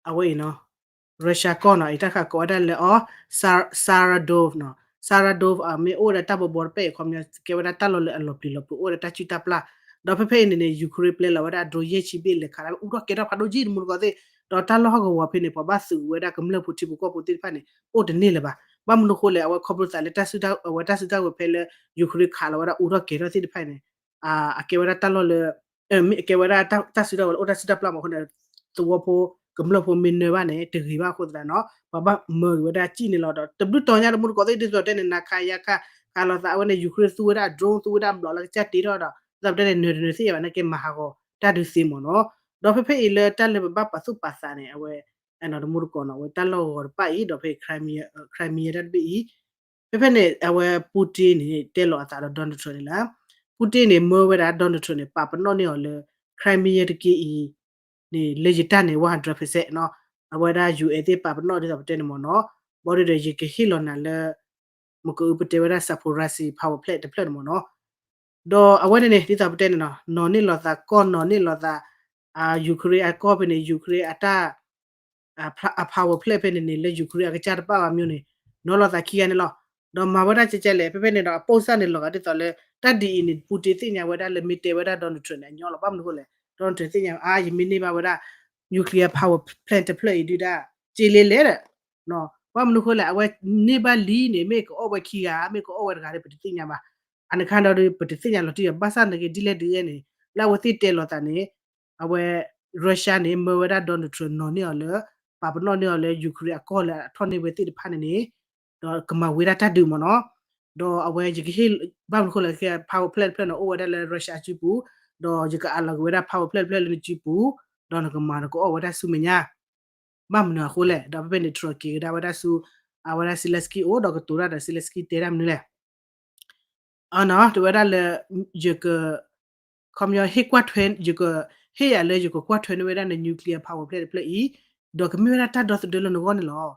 အဝဲအံၤနီၤ Russia ကီၢ်နီၤ, အံၤတၢ်ဃးကိးဝဲဒၣ်လၢအီၤ Saratov နီၤ, Saratov အမ့ၢ်အိၣ်ဝဲဒၣ်တၢ်ဘီဘီတဖျၢၣ်အံၤ ခီပညီ ကဲဝဲဒၣ်တၢ်လီၢ်လၢအလီၤပျံၤလီၤဖုး အိၣ်ဝဲဒၣ်တၢ်စုၣ်တၢ်ပျၢ်, ဒီးဖဲဖဲအံၤန့ၣ်န့ၣ် Ukraine ပျဲလီၤဝဲဒၣ် drone ယဲၢ်ဆံဘ့ၣ်လဲၤခးဒၣ် အူထီၣ်ကဲထီၣ်ဖးဒိၣ်ကံ သမူသကိးသ့ၣ်, ဒီးတၢ်လီၢ်ဟီၣ်ကဝီၤဖဲန့ၣ် ပှၤဘၣ်သုးဝဲဒၣ်ကမျၢၢ်ဖိထံဖိကီၢ်ဖိသ့ၣ်တဖၣ်န့ၣ် အိၣ်တန့ၢ်လၢၤဘၣ်. ဘၣ်မနုၤဃိလဲၣ် အဝဲခီဖျိသးလၢတၢ်စုၣ်တၢ် အဝဲတၢ်စုၣ်တၢ်ကဝဲၤဖဲလၢ Ukraine ခးလီၤဝဲဒၣ်အူထီၣ်ကဲထီၣ်သ့ၣ်တဖၣ်န့ၣ် အကဲဝဲဒၣ်တၢ်လီၢ်လၢ မ့ၢ်အကဲဝဲဒၣ်တၢ်စုၣ်တၢ်ကဝဲၤလၢအိၣ်တၢ်စုၣ်တၢ်ပျၢ်မ့ၢ်အဃိန့ၣ် သဝီဖိကမျၢၢ်ဖိမ့ၢ်နၢၤဘၣ်န့ၣ် တဂ့ၤဘၣ်အဃိသတးနီၤ ပှၤဘၣ်မၢက့ၤဝဲဒၣ်ကံၣ်န့ၣ်လီၤ. ဒီးတဘျုးတီၤညါ သမူသကိးသ့ၣ် ဒ်သိးပတဲန့ၣ် နၤခးယၤခး ခးလိာ်သး အဝဲန့ၣ် Ukraine သူဝဲဒၣ် drone သူဝဲဒၣ်ဘျီၣ်လၢကစၢ်တ့ထီၣ်ဒီး ဒ်သိးပတဲန့ၣ် နၢၤတနၢၤသ့ၣ်ညါဘၣ် နာ်က့မၤဟးဂီၤတၢ်ဒုးသ့မ့ၢ်နီၤ. ဒီးဖဲဖဲအံၤလၢတၢ်လၢပဘၣ်ပာ်သူၣ်ပာ်သးန့ၣ် အဝဲ သမူသကိးနီၤ အဝဲတၢ်လီၢ်ဂီၤတဖၣ်အံၤ ဒီးဖဲ Crimea တၢ်တဘ့ၣ်အံၤ ဖဲဖဲန့ၣ် အဝဲ Putin န့ၣ် တဲလီၤအသးဒီး Donald Trump န့ၣ်လၢ Putin န့ၣ် မၢဝဲဒၣ် Donald Trump န့ၣ် ပာ်ပနီၣ်န့ၢ်အီၤလၢ Crimea တက့ၢ်အံၤန့ၣ် လၢယတၢ်န့ၣ် one hundred percent နီၤ. အဝဲဒၣ် ယူၢ်အဲၣ် သ့ၣ်ပာ်ပနီၣ်ဒ်သိးပတဲန့ၣ်မ့ၢ်နီၤ. ဘၣ်ဒီးယကဟ့ၣ်လီၤနၤလၢ မ့ၢ်ကအုပတဲဝဲဒၣ် Zaporizhzhia power plant တဖျၢၣ်န့ၣ်မ့ၢ်နီၤ. ဒီးအဝဲန့ၣ်န့ၣ် ဒ်သိးပတဲန့ၣ်နီၤ နီၤန့ၢ်လိာ်သးကီၢ် နီၤန့ၢ်လိာ်သး Ukraine အကီၢ်ဖဲန့ၣ် Ukraine အတၢ် အ power plant ဖဲန့ၣ်န့ၣ် လၢ Ukraine အကစၢ်တဘၣ်ဘၣ်မ့ၢ်န့ၣ် နီၤလိာ်သးခံဂၤန့ၣ်လီၤ. ဒီးမၤဝဲဒၣ်ကဲကဲလဲၣ် ဖဲဖဲန့ၣ်ဒီး အပိၢ်စၢ်န့ၣ် လီၤဂာ်ဒ်သိးလၢ တၢ်ဒ်အံၤန့ၣ် Putin သ့ၣ်ညါဝဲဒၣ်လၢမ့ၢ်တဲဝဲဒၣ် Donald Trump န့ၣ် အညီလီၤ. ဘၣ်မနုၤဃိလဲၣ် Donald Trump သ့ၣ်ညါ အါ ယမ့ၢ်န့ၢ်ဘၣ်ဝဲဒၣ် nuclear power plant တဖျၢၣ်အံၤဒုဒၣ် က့လဲလဲၣ်ဒီး ဘၣ်မနုၤဃိလဲၣ် အဝဲန့ၢ်ဘၣ်လံန့ၣ် မ့ၢ်ကအီၣ်ဝဲခံဂၤ မ့ၢ်ကအီၣ်ဝဲတဂၤဒီး ပတသ့ၣ်ညါဘၣ်. အန့ၣ်ခါဒီး ပတသ့ၣ်ညါလီၤတံၢ်ဘၣ် ဘၣ်ဆၣ်နာ်က့ဒ်လဲၣ်ဒ်လဲၣ်န့ၣ် လၢအဝဲသ့ၣ်တဲလိာ်သးန့ၣ် အဝဲ Russia န့ၣ် မၢဝဲဒၣ် Donald Trump နီၤန့ၢ်အီၤလၢ ပာ်ပနီၣ်န့ၢ်အီၤလၢ Ukraine အကီၢ်လၢအထီၣ်န့ၢ်ဝဲသ့ၣ်တဖၣ်န့ၣ်န့ၣ် ဒီးကမၤဝံၤဒၣ်တၢ်ဒုးမ့ၢ်နီၤ. ဒီးအဝဲယကဟ့ၣ် ဘၣ်မနုၤဃိလဲၣ် power plant တဖျၢၣ်န့ၣ် အိၣ်ဝဲဒၣ်လၢ Russia အစုပူၤ ဒီးယကအးလီၤက့ၤဝဲဒၣ် power plant တဖျၢၣ်လၢနစုပူၤ ဒီးနကမၤနကအီၣ်ဝဲဒၣ်ဆူမဲာ်ညါ ဘၣ်မနုၤအဃိလဲၣ် ဒီးဖဲဖဲန့ၣ် Trump က့ၤကဒါဝဲဒၣ်ဆူ အဝဲဒၣ် Zelensky အိၣ်ဒီးကတိၤတၢ်ဒီး Zelensky တဲဒၣ်မနုၤလဲၣ် အနီၤ တဲဝဲဒၣ်လၢ ယက ခီပညီဟ့ၣ်ကွၢ်ထွဲ ယက ဟ့ၣ်ယၤလၢယကကွၢ်ထွဲန့ၢ်ဝဲဒၣ်န nuclear power plant တဖျၢၣ်အံၤ ဒီးကမ့ၢ်ဝဲဒၣ်တၢ်ဒီသဒၢလၢနဂီၢ်န့ၣ်လီၤ.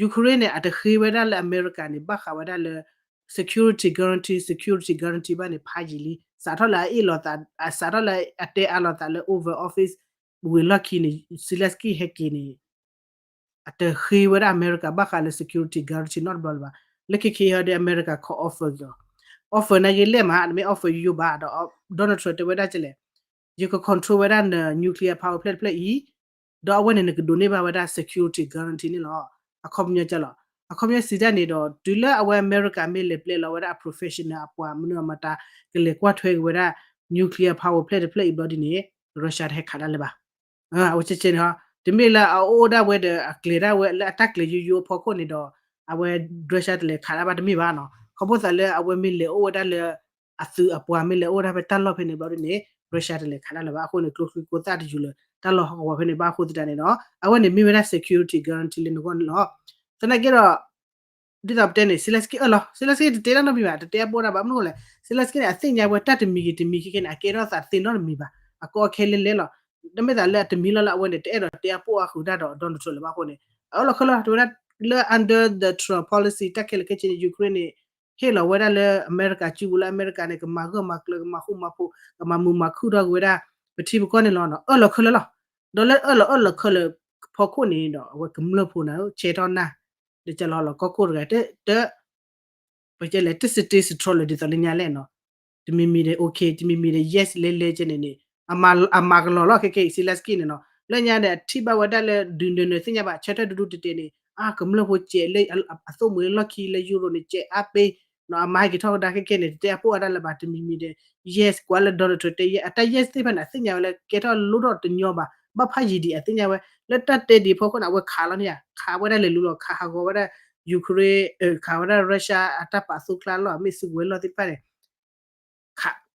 Ukraine န့ၣ် အတဃ့ဝဲဒၣ်လၢအမဲရကၤန့ၣ် ဘၣ်ဃးဝဲဒၣ်လၢ security guarantee, security guarantee ဘၣ်န့ၣ် ဖးယံာ်လံ စးထီၣ်လၢအအ့ၣ်လိာ်သး စးထီၣ်လၢအတဲအါလိာ်သးလၢ Oval Office ဝံၤလီၢ်ခံန့ၣ် Zelensky ဟဲက့ၤန့ၣ် အတဃ့ဝဲဒၣ်အမဲရကၤဘၣ်ဃးလၢ security guarantee နီတဘျီလၢၤဘၣ်. လၢခံခံဟီဒီးအမဲရကၤ ခီ offer ကီၤ offer နာ်က့လဲၣ်မး တမ့ၢ် offer ယိယိဘၣ် ဒီး Donald Trump တဲဝဲဒၣ်ကလဲၣ် ယက control ဝဲဒၣ်န nuclear power plant တဖျၢၣ်အံၤ ဒီးအဝဲန့ၣ်နကဒိးန့ၢ်ဘၣ်ဝဲဒၣ် security guarantee န့ၣ်လီၤ. အခီပညီကလီၤ အခီပညီစံးတၢ်န့ၣ်ဒီး တုၤလၢအဝဲအမဲရကၤမ့ၢ်လဲၤပျဲလီၤဝဲဒၣ်အ professional အပှၤမနုၤအမတၤ ကလဲၤကွၢ်ထွဲက့ၤဝဲဒၣ် nuclear power plant တဖျၢၣ်အံၤဘျီဒ်န့ၣ် Russia တဟဲခးဒၣ်လၢၤဘၣ်. အဝဲကဲကဲန့ၣ်ဟီ တမ့ၢ်လၢအအိၣ်ဒၣ်ဝဲဒီး အကျဲၤဒၣ်ဝဲလၢအတၢ်ကျဲၤယိယိအဖီခိၣ်န့ၣ်ဒီး အဝဲ Russia တလဲၤခးဒၣ်ဘၣ်တမ့ၢ်ဘၣ်နီၤ. ခီဖျိသးလၢအဝဲမ့ၢ်လဲၤအိၣ်ဝဲဒၣ်လၢ အသုးအပှၤမ့ၢ်လဲၤအိၣ်ဒၣ်ဖဲတၢ်လီၢ်ဖဲန့ၣ်ဘျီဒ်န့ၣ် Russia တလဲၤခးဒၣ်လၢၤဘၣ်. အဃိန့ၣ် ကျိချံကျိသၣ်တယူၤလၢၤ တၢ်လီၢ်ဟီၣ်ကဝီၤဖဲန့ၣ်ဘၣ်အဃိသတးန့ၣ်ဒီး အဝဲန့ၣ်မ့ၢ်ဝဲဒၣ် security guarantee လၢနဂီၢ်န့ၣ်လီၤ. သနာ်က့ဒီး ဒ်သိးပတဲန့ၣ် Zelensky အၢၣ်လီၤ Zelensky တတဲတၢ်နီတမံၤဘၣ် တတဲအပိၢ်ဒၣ်ဘၣ် မနုၤလဲၣ် Zelensky န့ၣ် အသ့ၣ်ညါဝဲတၢ်တမံၤဂ့ၤတမံၤခဲခဲန့ၣ် အကဲထီၣ်သးသ့နီတမံၤဘၣ် အကီအခဲလဲလဲလီၤ. တမ့ၢ်သးလၢအတမံၤလီၤလၢအဝဲန့ၣ် တအဲၣ်ဒိးတဲအပိၢ်အဃုာ်တၢ်ဒီး Donald Trump လၢၤဘၣ်အဃိန့ၣ် အၢၣ်လီၤခၢၣ်လီၤ တဲဝဲဒၣ်လၢ under the Trump policy တၢ်ခဲလၢာ်ခဲဆ့န့ၣ် Ukraine န့ၣ် ဟ့ၣ်လီၤဝဲဒၣ်လၢအမဲရကၤစုပူၤလၢအမဲရကၤန့ၣ် ကမၤဂၢၢ်မၤကျၢၤ ကမၤဃူမၤဖိး ကမၤမုာ်မၤခုၣ်ထီၣ်က့ၤဝဲဒၣ် ပထံပကီၢ်န့ၣ်လီၤ. အၢၣ်လီၤခၢၣ်လီၤလီၤ. ဒီးလၢအၢၣ်လီၤအၢၣ်လီၤခၢၣ်လၢဖီခိၣ်န့ၣ်ဒီး အဝဲကမျၢၢ်ဖိန့ၣ် ဆဲးထီၣ်နၢ် ဒီးကလီၤလီၤကီၢ်ခိၣ်တဂၤ တ ပကဲလဲၣ် တစတ့စထြီလၢၤ ဒ်သိးလၢညါလဲၣ်နီၤ, တမံၤမံၤဒီး okay တမံၤမံၤဒီး yes လဲၤလဲၤကဲန့ၣ်န့ၣ် အမၤကလီၤလီၤ ခဲကဲအံၤ Zelensky န့ၣ်နီၤ, လၢညါဒီး အထံၣ်ဘၣ်ဝဲဒၣ်လၢ ဒုးနၢၤနၢၤသ့ၣ်ညါဘၣ် ဆၢထၢၣ်ဒူဒူတတဲန့ၣ် အါ ကမျၢၢ်ဖိကဲးလၢ အသိၣ်မှံၤလၢလီၢ်ခံလၢယူရိၤန့ၣ် ကဲးအါပ့ၤ အမၤဟဲက့ၤထီၣ်ကဒါခဲခဲန့ၣ် တတဲအပိၢ်အါဒၣ်လၢၤဘၣ် တမံၤမံၤဒီး yes ကွၢ်လၢ Donald Trump တဲ yes အတၢ် yes သ့ၣ်တဖၣ်န့ၣ် အသ့ၣ်ညါဝဲလၢကဲထီၣ်လိၣ်ထီၣ်တညီဘၣ် ဘၣ်ဖးယံာ်ဒံး အသ့ၣ်ညါဝဲ လၢတၢ်တဲဒံးအဖီခိၣ်န့ၣ် အဝဲခးလီၤန့ၣ်ဧါ ခးဝဲဒၣ်လဲၤလူၤလီၤ ခးဟးဂီၤဝဲဒၣ် Ukraine ခးဝဲဒၣ် Russia အတၢ်ပာ်အသိးကျါလီၤ အမ့ၢ်စုကဝဲၤလီၢ်သ့ၣ်တဖၣ်န့ၣ်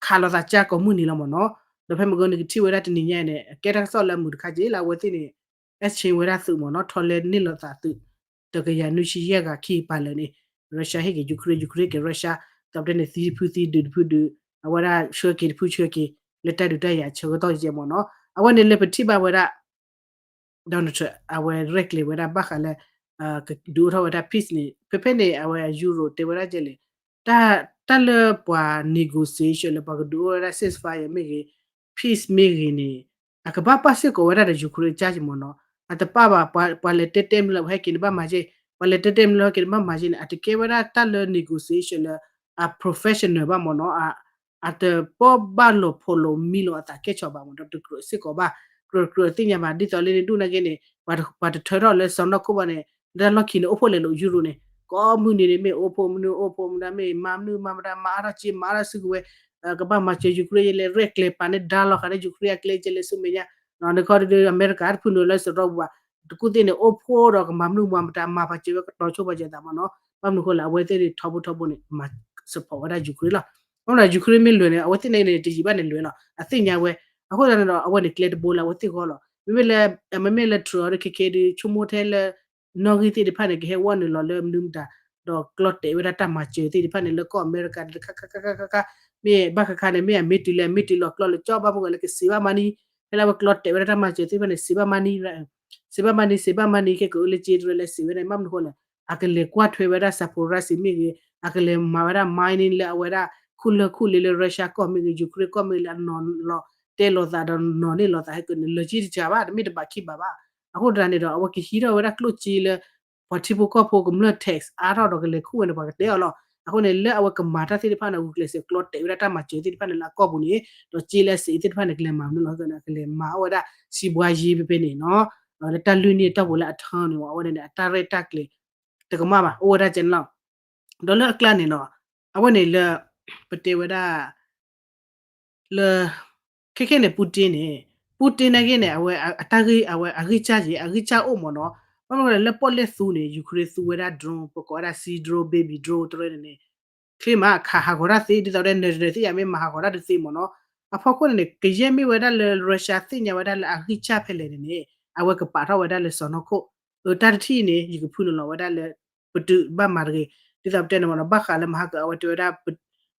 ခးလီၤသးကၢ်ကိးမုၢ်နံၤလီၤမ့ၢ်နီၤ. ဒီးဖဲမုၢ်ဂီၤနကထံၣ်ဝဲဒၣ်တနံၤညါအံၤန့ၣ် ကဲတၢ်ကစီၣ်လၢအမုာ်တခါက့လၢအဝဲသ့ၣ်န့ၣ် exchange ဝဲဒၣ်သုးမ့ၢ်နီၤ ထီလဲန့ၢ်လိာ်သးသုး တကယၤနွံဆံယဲၢ်ဂၤခံပၤလၢာ်န့ၣ် Russia ဟ့ၣ်က့ၤ Ukraine, Ukraine က့ၤ Russia ဒီးပတဲန့ၣ် သံတဖုသံ ဒုးတဖုဒုး အဝဲဒၣ်ဆှၢက့ၤတဖုဆှၢက့ၤ လၢတၢ်ဒုးတၢ်ယၤဆၢကတီၢ်ယဲမ့ၢ်နီၤ. အဝဲန့ၣ်လၢပထံၣ်ဘၣ်ဝဲဒၣ် Donald Trump အဝဲရဲၣ်ကျဲၤဝဲဒၣ်ဘၣ်ဃးလၢ ကဒုးအိၣ်ထီၣ်ဝဲဒၣ် peace န့ၣ် ဖဲဖဲန့ၣ် အဝဲ Europe တဲဝဲဒၣ်ကဲလဲၣ် တၢ်လၢပှၤ negotiation လၢပှၤကဒုးအိၣ်ဝဲဒၣ် ceasefire မ့ၢ်ဂ့ၤ peace မ့ၢ်ဂ့ၤန့ၣ် အကဘၣ်ပာ်စ့ၢ်ကီးဝဲဒၣ်ဒီး Ukraine ကၠါက့မ့ၢ်နီၤ. အတပာ်ဘၣ် ပှၤလဲၤတဲတဲမနုၤလၢပှၤဟဲက့ၤန့ၣ်ဘၣ်မၤက့ ပှၤလဲၤတဲတဲမနုၤလၢဟဲက့ၤန့ၣ်ဘၣ်မၤက့န့ၣ် အတကဲဝဲဒၣ်တၢ်လၢ negotiation လၢ အ professional ဘၣ်မ့ၢ်နီၤ. အတပီၢ်ဘၣ်လီၤဖိးလီၤမံလီၤအသးကဲဆီၣ်ဘၣ်မ့ၢ်ဒီး တကြၢးစ့ၢ်ကီးဘၣ် ကြၢးကြၢးသ့ၣ်ညါဘၣ် ဒ်သိးလၢန့ၣ်ဒူၣ်နာ်က့န့ၣ် ပှၤတထၢထီၣ်လၢစီၤနီၢ်ခိၣ်ဘၣ်န့ၣ် တၢ်လီၢ်ခံန့ၣ် အိၣ်ဖှိၣ်လဲၤလိာ် Europe န့ၣ် ကိးမုၢ်နံၤန့ၣ် မ့ၢ်အိၣ်ဖှိၣ်မနုၤအိၣ်ဖှိၣ်မနုၤ မ့ၢ်မၤမနုၤမၤမတၤ မၤအါထီၣ်က့ မၤအါထီၣ်စုကဝဲၤ ကဘၣ်မၤစၢၤ Ukraine ယလဲၤရဲၣ်ကျဲၤပာ်န့ၢ်ဒါလီၤဃာ်ဒီး Ukraine အကျဲကဲလဲၣ်ဆူမဲာ်ညါ နခီဒုး အမဲရကၤတဖုနုာ်လၢစရီပူၤဘၣ် တကူၣ်သ့ၣ်န့ၣ် အိၣ်ဖှိၣ်ဒီးကမၤမနုၤမၤမတၤ မၤပာ်စၢၤဝဲကတီၤဆိပာ်စၢၤသးမ့ၢ်နီၤ. ဘၣ်မနုၤဃိလဲၣ် အဝဲသ့ၣ်န့ၣ်ထီဘိထီဘိန့ၣ် မၤ support ဝဲဒၣ် Ukraine လီၤ. ဘၣ်မနုၤ Ukraine မ့ၢ်လဲၤန့ၣ် အဝဲသ့ၣ်န့ၣ်န့ၣ် တယံာ်ဘၣ်န့ၣ်လဲၤလီၤ အသ့ၣ်ညါဝဲ အဃိသတးန့ၣ်ဒီး အဝဲန့ၣ်ကျဲတဘိလၢအဝဲသ့ၣ်ဂီၢ်လီၤ. မ့မ့ၢ်လၢ မ့မ့ၢ်လၢ Trump အီၤဒ်ခဲခဲဒုး ဆိကမိၣ်ထဲလၢ နီၣ်ဂံၢ်သ့ၣ်တဖၣ်န့ၣ် ကဟဲဝီနုာ်လီၤလၢမနုၤမတၤ ဒီးကျီတဲာ်ဝဲဒၣ်တၢ်မၤစၢၤသ့ၣ်တဖၣ်န့ၣ် လၢကီၢ်အမဲရကၤတခါခါခါခါခါ မ့ၢ်ဘၣ်ဃးခါန့ၣ် မ့ၢ်အမ့ၢ်တုၤလၢအမ့ၢ်တုၤလီၤကျီလၢကၠီ ဘၣ်မနုၤဃိလဲၣ် ကစံးဘၣ်မၤနံၤ ဖဲလၢအဝဲကျီတဲာ်ဝဲဒၣ်တၢ်မၤစၢၤသ့ၣ်တဖၣ်န့ၣ် စံးဘၣ်မၤနံၤ စံးဘၣ်မၤနံၤ စံးဘၣ်မၤနံၤ ခဲကအိၣ်လၢက့တရၢလဲၤစံးဝဲန့ၣ် ဘၣ်မနုၤဃိလဲၣ် အကလဲၤကွၢ်ထွဲဝဲဒၣ် Zaporizhzhia မ့ၢ်ဂ့ၤ အကလဲၤမၤဝဲဒၣ် mining လၢအဝဲဒၣ် ခူၣ်လၢၢ်ခူၣ်လ့လၢ Russia ကီၢ်မ့ၢ်ဂ့ၤ Ukraine ကီၢ်မ့ၢ်ဂ့ၤ လၢအနီၤလီၤတဲလိာ်သးဒီးနီၤန့ၢ်လိာ်သးဟဲကန့ၣ် လၢက့တစှၤဘၣ် တမ့ၢ်တဘၣ်ခံဘၣ်ဘၣ်. အဃိသတးန့ၣ်ဒီး အဝဲကဟံးထီၣ်ဝဲဒၣ်ကျိၣ်စ့လၢ ပှၤထံဖိကီၢ်ဖိကမျၢၢ် tax အါထီၣ်ဒီးကလဲၤခူၣ်ဝဲန့ၣ် ပှၤကတဲအီၤလီၤ. အဃိန့ၣ် လၢအဝဲကမၤတၢ်သ့ၣ်တဖၣ်န့ၣ် ဂုာ်ကျဲးစၢးကျီတဲာ်ဝဲဒၣ်တၢ်မၤစၢၤသ့ၣ်တဖၣ်န့ၣ် လၢအကီၢ်ပူၤန့ၣ် ဒီးက့လၢစံးသ့ၣ်တဖၣ်န့ၣ် ကလဲၤမၤမနုၤလီၤ ကလဲၤမၤအီၣ်ဝဲဒၣ် စံးဘှါယ့ဖဲဖဲန့ၣ်နီၤ လၢတၢ်လွံၢ်နံၣ်အတီၢ်ပူၤလၢအထၢန့ၣ် အဝဲန့ၣ် အတၢ်ရဲၣ်တၢ်ကျဲၤ တကမၣ်ဘၣ် အိၣ်ဝဲဒၣ်ကဲန့ၣ်လီၤ. ဒီးလၢအကျါန့ၣ်နီၤ အဝဲန့ၣ်လၢ ပတဲဝဲဒၣ် လၢ ခဲခဲန့ၣ် Putin န့ၣ် Putin နာ်က့န့ၣ် အဝဲအတၢ်ဂံၢ် အဝဲအဂံၢ်စၢ်က့ အဂံၢ်စၢ်အိၣ်မ့ၢ်နီၤ. ဘၣ်မနုၤလဲၣ် လၢပီၣ်လဲၣ်သူန့ၣ် Ukraine သူဝဲဒၣ် drone ပကိးဝဲဒၣ် Sea Drone Baby Drone တရၢန့ၣ်န့ၣ် ချ့မး ခးဟးဂီၤတၢ်သ့ ဒ်သိးဒီး နဲၣ်နဲၣ်သ့ၣ်ယၤမ့ၢ်မၤဟးဂီၤတၢ်တသ့မ့ၢ်နီၤ. အဖီခိၣ်န့ၣ်န့ၣ် ကယဲၢ်မ့ၢ်ဝဲဒၣ်လၢ Russia သ့ၣ်ညါဝဲဒၣ်လၢအဂံၢ်စၢ်ဖဲလဲၣ်န့ၣ်န့ၣ် အဝဲကပာ်ထီၣ်ဝဲဒၣ်လၢစီၤနီၢ်ခိၣ် အတၢ်တထံၣ်အံၤန့ၣ် ယကဖုနုာ်လီၤဝဲဒၣ်လၢ ပတုာ်ဘၣ်မၤတဂ့ၤ ဒ်သိးပတဲန့ၣ်မ့ၢ်နီၤ ဘၣ်ဃးလၢမဟါက အဝဲတဲဝဲဒၣ်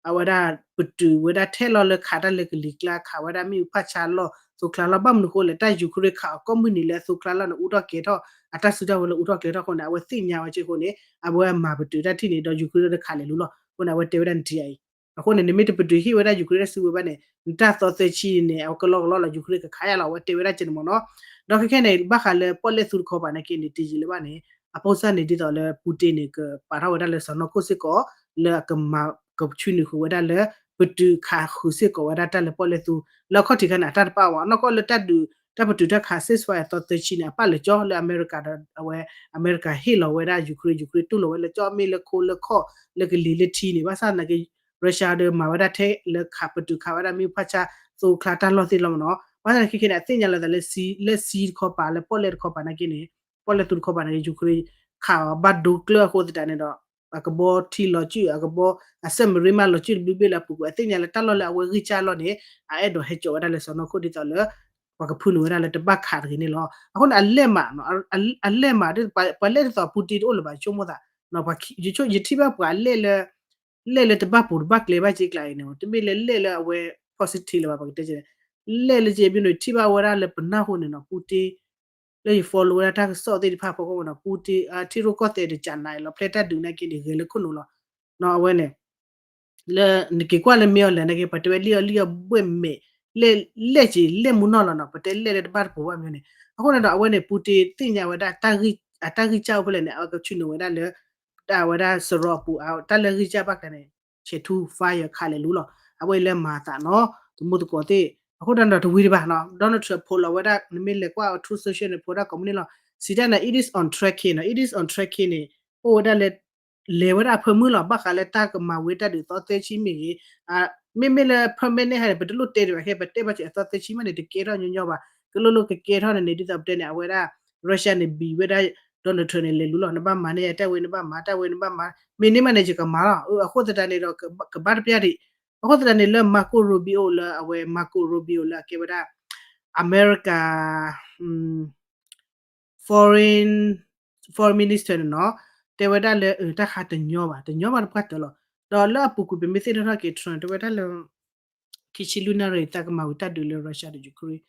အဝဲဒၣ်ပတုာ်ဝဲဒၣ်ထဲလီၤလၢခးတၢ်လၢကလံၤကျါ ခးဝဲဒၣ်မ့ၣ်အူဖးဆါလီၢ် သိကျါလီၢ် ဘၣ်မနုၤဃိလဲၣ် တၢ် Ukraine ခးအီၤကိးမုၢ်နံၤလၢအသိကျါလီၢ်န့ၣ် အူထီၣ်ကဲၤထီၣ် အတၢ်စုတၢ်ဝဲၤလၢအူထီၣ်ကဲၤထီၣ်အဃိန့ၣ် အဝဲသ့ၣ်ညါဝဲက့အဃိန့ၣ် အဝဲမၤပတုာ်တၢ်ထံၣ်န့ၣ် ဒီး Ukraine တခးလဲၤလူၤလီၤ. အဃိန့ၣ် အဝဲတဲဝဲဒၣ်နထံၣ်အံၤ အဃိန့ၣ် နမ့ၢ်တပတုာ်ဟ့ၣ်ဝဲဒၣ် Ukraine တၢ်စုကဝဲၤဘၣ်န့ၣ် နတၢ်သီသၢဆံန့ၣ် အဝဲကလီကလီလီၤ Ukraine ကခးယါလီၤ အဝဲတဲဝဲဒၣ်ကဲန့ၣ်မ့ၢ်နီၤ. ဒီးခဲခဲန့ၣ် ဘၣ်ဃးလၢပီၣ်လဲၣ်သူတခီပၤနာ်က့န့ၣ် တယံာ်လၢၤဘၣ်န့ၣ် အပိစၢ်န့ၣ် ဒ်သိးလၢ Putin န့ၣ် ကပာ်ထီၣ်ဝဲဒၣ်လၢစီၤနီၢ်ခိၣ်စ့ၢ်ကီး လၢအကမၤ ကဆူနုာ်ဃုာ်ဝဲဒၣ်လၢ ပတုာ်ခးဃုာ်စ့ၢ်ကီးဝဲဒၣ်တၢ်လၢပီၣ်လဲၣ်သူ လၢအခီၣ်ထံးခါန့ၣ် အတၢ်တပာ်ဝဲ နီၢ်ကီၢ်လၢတၢ်ဒုး တၢ်ပတုာ်တၢ်ခး ceasefire သီသၢဆံန့ၣ် အပာ်လၢကၠီလၢအမဲရကၤဒီး အဝဲ အမဲရကၤဟ့ၣ်လီၤဝဲဒၣ် Ukraine Ukraine တူၢ်လိာ်ဝဲလၢကၠီ မ့ၢ်လၢခိလၢခီၣ် လၢကလံၤလၢထံန့ၣ် ဘၣ်ဆၣ်သနာ်က့ Russia ဒီးမၤဝဲဒၣ်ထဲလၢခးပတုာ်ခးဝဲဒၣ်မ့ၣ်အူဖးဆါ သိကျါတၢ်လီၢ်သ့ၣ်လီၤမ့ၢ်နီၤ. ဘၣ်ဆၣ်သနာ်က့ခဲခဲန့ၣ် အသ့ၣ်ညါလီၤသးလၢ လၢ sea တခီပၤ လၢပီၣ်လဲၣ်တခီပၤနာ်က့န့ၣ် ပီၣ်လဲၣ်သူတခီပၤနာ်က့ Ukraine ခးအီၤဘၣ်ဒိကျၢၢ်အဃိသတးန့ၣ်ဒီး အကဘီထံလီၤစုၣ် အကဘီ အ submarine မးလီၤစုၣ်တဘျုးဘ့ၣ်လၢအပူၤကွံာ် အသ့ၣ်ညါလၢတၢ်လီၢ်လၢအဝဲဂံၢ်စၢ်လီၢ်န့ၣ် အအဲၣ်ဒိးဟဲစိာ်ဝဲဒၣ်လၢစီၤနီၢ်ခိၣ်ဒ်သိးလၢ ပှၤကဖုနုာ်ဝဲဒၣ်လၢတဘၣ်ခးတဂ့ၤန့ၣ်လီၤ. အဃိန့ၣ် အလဲၢ်မး အလဲၢ်မး ပှၤလဲၣ်ဒ်သိး Putin တအိၣ်လၢၤဘၣ် ယဆိကမိၣ်သး ယထံၣ်ဘၣ်ပှၤလဲၣ်လၢ လဲၣ်လၢတဘၣ်ပူၤတဘၣ်ကျဲဘၣ်က့ကျါအံၤန့ၣ် တမ့ၢ်လၢလဲၣ်လၢအဝဲ positive လၢၤဘၣ် ပကတဲ လဲၣ်လၢက့ မ့ၢ်နထံၣ်ဘၣ်ဝဲဒၣ်လၢပနၢ်ဟူန့ၣ်နီၤ Putin လၢယ follow ဝဲဒၣ်တၢ်ကစီၣ်သ့ၣ်တဖၣ်ဖီခိၣ်နီၤ Putin အထံရူၢ်ကီၢ်သဲးတကးနၤအံၤလီၤ ဖဲတၢ်ဒုးနာ်က့န့ၣ် ဂဲၤလၢခိၣ်နူာ်လီၤ. အဝဲန့ၣ် လၢနက့ၤကွၢ်လၢမ့ၢ်အီၤလဲၣ်နာ်က့ ပှၤတဲဝဲလံၣ်အီၤလံၣ်အီၤဘှဲၣ်မဲာ် လဲၣ်လဲၣ်က့ လဲၣ်မူနီၢ်လီၤနီၤ ပတဲလဲၣ်လၢတဘၣ်တပူၤဘၣ်မ့ၢ်န့ၣ် အဃိန့ၣ်ဒီး အဝဲန့ၣ် Putin သ့ၣ်ညါဝဲဒၣ် အတၢ်ဂံၢ်စၢ်အိၣ်ဖဲလဲၣ်န့ၣ် အဝဲကဆူနုာ်ဝဲဒၣ်လၢ တၢ်ဝဲဒၣ်စရီအပူၤ တၢ်လၢဂံၢ်စၢ်ဘၣ်ကျဲန့ၣ် ဆဲးထူ fire ခးလဲၤလူၤလီၤ အဝဲလၢမၤသးနီၤ သမူသကိးသ့ၣ် အဃိဒီးတဝံၤတဘၣ်နီၤ Donald Trump ဖိးလီၤဝဲဒၣ် နမ့ၢ်လဲၤကွၢ်အ Truth Social န့ၣ် ဖိးဒၣ်ကိးမုၢ်နံၤလီၤ စံးတၢ်န့ၣ် it is on tracking နီၤ it is on tracking န့ၣ် အိၣ်ဝဲဒၣ်လၢ လဲၤဝဲဒၣ်အဖၢမုၢ်လီၤ. ဘၣ်ဃးလၢတၢ်ကမၤဝံၤတၢ်ဒုးသီသၢဆံမ့ၢ်ဂ့ၤ, မ့မ့ၢ်လၢ permanent ဟဲန့ၣ် ပတလိၣ်တဲဒံးဘၣ်ခဲ ပတဲဘၣ်စ့ၢ်အသီသၢဆံမ့ၢ်န့ၣ် တကဲထီၣ်ညီညီဘၣ်. ကလိၣ်လိၣ်ကကဲထီၣ်န့ၣ်န့ၣ် ဒ်သိးပတဲန့ၣ် အဝဲဒၣ် Russia န့ၣ် ဘံၣ်ဝဲဒၣ် Donald Trump န့ၣ် လဲၤလူၤလီၤ, နဘၣ်မၤန့ၢ်တၢ်ဝဲ နဘၣ်မၤတၢ်ဝဲ နဘၣ်မၤ, မ့ၢ်န့ၢ်မးန့ၣ် ယကမၤလီၤ. အဃိသတးန့ၣ်ဒီး ကဘၣ်တပျၢ်ဒံး. အဃိသတးန့ၣ်လၢ Marco Rubio လၢအဝဲ Marco Rubio လၢအကဲဝဲဒၣ် အမဲရကၤ foreign foreign minister န့ၣ်နီၤ, တဲဝဲဒၣ်လၢ တၢ်ခါတညီဘၣ် တညီဘၣ်တပှၢ်တၢၢ်လီၤ. ဒီးလၢအပူၤကွံာ် ပမ့ၢ်သ့ၣ်နီၣ်ထီၣ်က့ၤ Trump တဲဝဲဒၣ်လၢ ခံဆံလွံၢ်နၣ်ရံၣ် သးကမၤဝံၤတၢ်ဒုးလၢ Russia ဒီး Ukraine,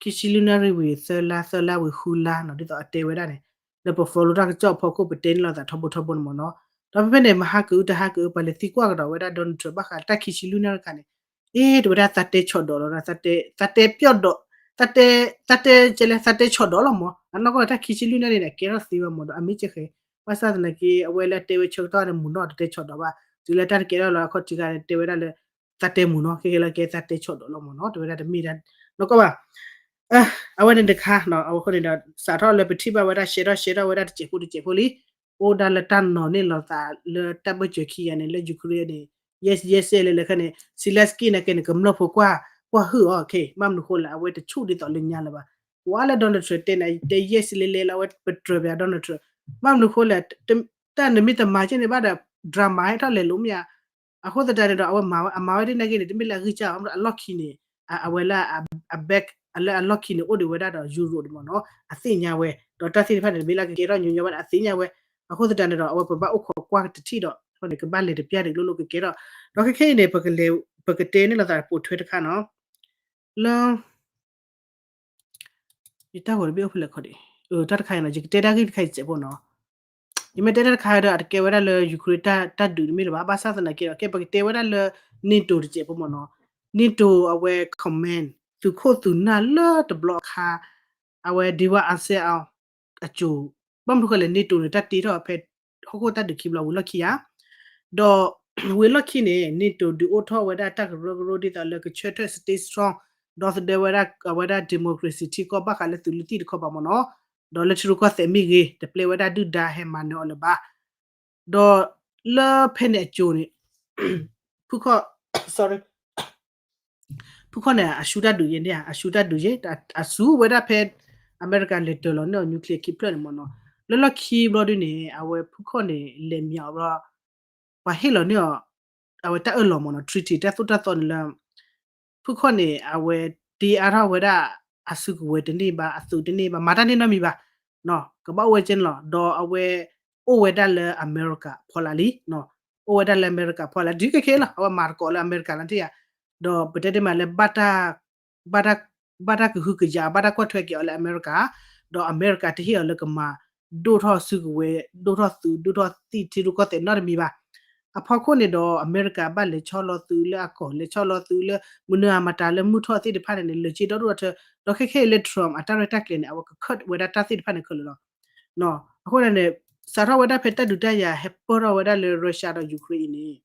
ခံဆံလွံၢ်နၣ်ရံၣ်ဝံၤသၢလါ သၢလါဝံၤဃုလါနီၤ, ဒ်သိးအတဲဝဲဒၣ်န့ၣ် လၢပ follow တၢ်ကစီၣ်အဖီခိၣ် ပတဲန့ၢ်လိာ်သးထီဘိထီဘိန့ၣ်မ့ၢ်နီၤ. ဒီးဖဲဖဲန့ၣ် မဟါကအုတဟါကအု ပှၤလဲၤသံကွၢ်ကဒီးဝဲဒၣ် Donald Trump ဘၣ်ဃးတၢ်ခံဆံလွံၢ်နၣ်ရံၣ်ခါန့ၣ်, အ့ တဲဝဲဒၣ် သးတဲဆီၣ်ဒီးလီၤ, သးတဲပျီၣ်ဒီး, သးတဲ, သးတဲကဲလဲၣ် သးတဲဆီၣ်ဒီးလီၤမ့ၢ်, အနီၢ်ကီၢ်တၢ်ခံဆံလွံၢ်နၣ်ရံၣ်န့ၣ် အကဲထီၣ်သ့ဝဲမ့ၢ်ဒီး အမ့ၢ်ကဲဃဲ, ဘၣ်ဆၣ်သနာ်က့ အဝဲလၢတဲဝဲဆၢကတီၢ်န့ၣ် မုၢ်နီၢ်တတဲဆီၣ်ဒီးဘၣ်, တုၤလၢတၢ်တကဲထီၣ်လၢအခီၣ်ထံးခါန့ၣ် တဲဝဲဒၣ်လၢ သးတဲမုၢ်နီၢ် ခဲကဲလၢကဲသးတဲဆီၣ်ဒီးလီၤမ့ၢ်နီၤ, တဲဝဲဒၣ်တမ့ၢ်ဒၣ်နီၢ်ကီၢ်ဘၣ်. အဝဲန့ၣ်တခါနီၤ, အဃိန့ၣ်ဒီး စးထီၣ်လၢပထံၣ်ဘၣ်ဝဲဒၣ် ရှဲထီၣ်ရှဲထီၣ်ဝဲဒၣ်တစဲးဖိတစဲးဖိလံ, အိၣ်ဒၣ်လၢတၢ်နီၤန့ၢ်လိာ်သးလၢတၢ်ဘၢၣ်စၢၤခံဂၤန့ၣ် လၢ Ukraine န့ၣ် yes yes လဲၤလၢခဲန့ၣ် Zelensky န့ၣ်ကဲန့ၣ် ကမျၢၢ်ဖိကွၢ်ဟုၣ်အီၤခဲ, ဘၣ်မနုၤဃိလဲၣ် အဝဲတဆူၣ်ဒ်သိးလၢညါလၢၤဘၣ်. ကွၢ်လၢ Donald Trump တဲန့ၣ် တဲ yes လဲၤလဲၤလၢအဝဲပတြၢၤပၠး Donald Trump, ဘၣ်မနုၤဃိလဲၣ် တၢ်နမ့ၢ်တမၤကဲန့ၣ်ဘၣ်ဒီး drama ဟဲထီၣ်လဲၤလိာ်မ့ၢ်ဧါ. အဃိသတးန့ၣ်ဒီး အဝဲမၤဝဲ အမၤဝဲဒ်န့ၣ်က့န့ၣ် တမ့ၢ်လၢအဂံၢ်စၢ်ဘၣ်, အလီၢ်ခံန့ၣ် အဝဲလၢအ back လၢအလီၢ်ခံန့ၣ် အိၣ်ဒံးဝဲဒၣ်ဒီး Europe န့ၣ်မ့ၢ်နီၤ, အသ့ၣ်ညါဝဲ, ဒီးတၢ်သ့ၣ်တဖၣ်န့ၣ် တမ့ၢ်လၢကကဲထီၣ်ညီညီဘၣ်န့ၣ် အသ့ၣ်ညါဝဲ. အဃိသတးန့ၣ်ဒီး အဝဲပဘၣ်အိၣ်ခိးကွၢ်တထံၣ်ဒီး အဃိန့ၣ် ကဘၣ်လဲၤတပျၢ်ဒံးကလိၣ်လိၣ်ကကဲထီၣ်, ဒီးခဲခဲအံၤန့ၣ် ပကလဲၤ ပကတဲန့ၢ်လိာ်သးပိာ်ထွဲတခါနီၤ, လၢ ယတၢ်ဂီၤတဘ့ၣ်အိၣ်ဖဲလဲၣ်ခီဒံး, တၢ်တခါအံၤနီၤ ယကတဲတၢ်ဂ့ၢ်တခါအံၤစဲးဖိနီၤ, ယမ့ၢ်တဲတၢ်တခါဒီး အတကဲဝဲဒၣ်လၢ Ukraine တၢ်ဒုးတမ့ၢ်လၢၤဘၣ်, ဘၣ်ဆၣ်သနာ်က့ဒီး ကဲပကတဲဝဲဒၣ်လၢ NATO တစဲးဖိမ့ၢ်နီၤ, NATO အဝဲ command သုးခိၣ်သုးနၢ်လၢတဘျီအခါ အဝဲဒံဝဲအါစဲအီၤ အစိၤ, ဘၣ်မနုၤဃိလဲၣ် NATO န့ၣ် တၢ်တ့ထီၣ်ဖဲ ဟီၣ်ခိၣ်တၢ်ဒုးခံဘျီဝံၤလီၢ်ခံဧါ, ဒီး ဝံၤလီၢ်ခံန့ၣ် NATO ဒုးအိၣ်ထီၣ်ဝဲဒၣ်တၢ်ကရၢကရိဒ်သိးလၢကဆၢထၢၣ် stay strong ဒီသဒၢဝဲဒၣ်အဝဲဒၣ် democracy ထံကီၢ်ဘၣ်ဃးလၢသုးလၢသံၣ်တခီပၤမ့ၢ်နီၤ, ဒီးလၢထံရူၢ်ကီၢ်သဲးမ့ၢ်ဂ့ၤ တပျဲဝဲဒၣ်ဒုၣ်ဒါဟဲမၤနၢၤအီၤလၢၤဘၣ်. ဒီးလၢဖဲန့ၣ်အစိၤန့ၣ် ဖုခီၣ် sorry ဖုခီၣ်န့ၣ် အဆူတၢ်ဒုးယဲၢ်န့ၣ် အဆူတၢ်ဒုးယဲၢ် အဆူဝဲဒၣ်ဖဲ အမဲရကၤလဲၤတၢၤလီၤန့ၢ်အီၤ nuclear ခံဖျၢၣ်န့ၣ်မ့ၢ်နီၤ, လၢလီၢ်ခံဘျီဒ်န့ၣ် အဝဲဖုခီၣ်န့ၣ် လဲၤမၠးအီၤဘျီ ပှၤဟ့ၣ်လီၤန့ၢ်အီၤ အဝဲတၢ်အၢၣ်လီၤမ့ၢ်နီၤ treaty တၢ်သိၣ်တၢ်သီန့ၣ်လၢ ဖုခီၣ်န့ၣ် အဝဲတ့အါထီၣ်ဝဲဒၣ် အစုကဝဲၤတန့ၢ်ဘၣ် အသုးတန့ၢ်ဘၣ် မၤတၢ်န့ၢ်နီတမံၤဘၣ်, ကဘၣ်အိၣ်ဝဲကဲန့ၣ်လီၤ. ဒီးအဝဲအိၣ်ဝဲဒၣ်လၢအမဲရကၤဖီလာ်လံ, အိၣ်ဝဲဒၣ်လၢအမဲရကၤဖီလာ် ဒ်ခဲခဲလီၤ အဝဲမၤသကိးလၢအမဲရကၤလီၤတံၢ်ဧါ, ဒီးပတဲတ့ၢ်မးလၢ ဘၣ်တၢ်ကဟုကယာ် ဘၣ်တၢ်ကွၢ်ထွဲက့ၤအီၤလၢအမဲရကၤ, ဒီးအမဲရကၤတဟ့ၣ်အီၤလၢကမၤ ဒိၣ်ထီၣ်စုကဝဲၤ ဒိၣ်ထီၣ်သုး ဒိၣ်ထီၣ်သံၣ်ထံရူၢ်ကီၢ်သဲးနီတမံၤဘၣ်. အဖီခိၣ်န့ၣ်ဒီး အမဲရကၤဘၣ်လဲၤဆီလီၤသုးလၢအကီၢ် လဲၤဆီလီၤသုးလၢ မနုၤအမတၤလၢမုၢ်ထီၣ်သ့ၣ်တဖၣ်န့ၣ်န့ၣ် လၢာ်က့ဒီဒိၣ်ထီၣ်ထၢ, ဒီးခဲခဲအံၤလၢ Trump အတၢ်ရဲၣ်တၢ်ကျဲၤန့ၣ် အဝဲက cut ဝဲဒၣ်တၢ်သ့ၣ်တဖၣ်န့ၣ်ခဲလၢာ်လီၤ. အဃိန့ၣ် စးထီၣ်ဝဲဒၣ်ဖဲတၢ်ဒုးတၢ်ယၤဟဲပၢၢ်ထီၣ်ဝဲဒၣ်လၢ Russia ဒီး Ukraine အံၤန့ၣ်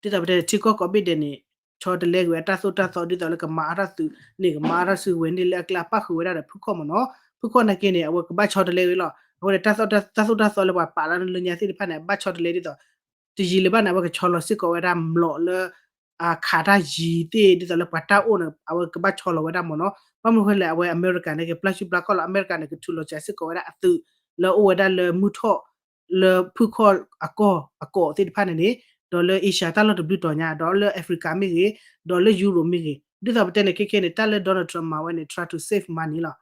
ဒ်သိးပတဲန့ၣ် ထံကီၢ်ကိးဘ့ၣ်ဒဲးန့ၣ် ဆီတလဲကွံာ်ဝဲတၢ်သိၣ်တၢ်သီ ဒ်သိးလၢကမၤအါထီၣ်သုးန့ၣ် ကမၤအါထီၣ်စုကဝဲၤန့ၣ်လၢအကျါပၣ်ဃုာ်ဝဲဒၣ်ဒီးဖုခီၣ်မ့ၢ်နီၤ, ဖုခီၣ်နာ်က့န့ၣ် အဝဲကဘၣ်ဆီတလဲဝဲလီၤ. အဃိန့ၣ် တၢ်သိၣ်တၢ်သီလၢပှၤပာ်လီၤလၢညါသ့ၣ်တဖၣ်န့ၣ် အဘၣ်ဆီတလဲဒ်သိး တယံာ်လၢၤဘၣ်န့ၣ် အဝဲကဆီလီၤစ့ၢ်ကီးဝဲဒၣ်မျိာ်လၢ အခးတၢ်ယံၤသ့ၣ် ဒ်သိးလၢပှၤတၢ်အိၣ်န့ၣ် အဝဲကဘၣ်ဆီလီၤဝဲဒၣ်မ့ၢ်နီၤ. ဘၣ်မနုၤဃိလဲၣ် အဝဲအမဲရကၤန့ၣ် ကပျၢ်ဆူၣ်ပျၢ်ခီၣ်လီၤ. အမဲရကၤန့ၣ် ကထုးလီၤစှၤစ့ၢ်ကီးဝဲဒၣ်အသုး လၢအိၣ်ဝဲဒၣ်လၢမုၢ်ထီၣ် လၢဖုခီၣ်အကီၢ်အကီၢ်သ့ၣ်တဖၣ်န့ၣ်န့ၣ် ဒီးလၢ Asia တၢ်လီၢ်တဘျုးတီၤညါ ဒီးလၢ Africa မ့ၢ်ဂ့ၤ ဒီးလၢ Europe မ့ၢ်ဂ့ၤ ဒ်သိးပတဲန့ၣ် ခဲခဲန့ၣ် တၢ်လၢ Donald Trump မၤဝဲန့ၣ် try to save money လီၤ.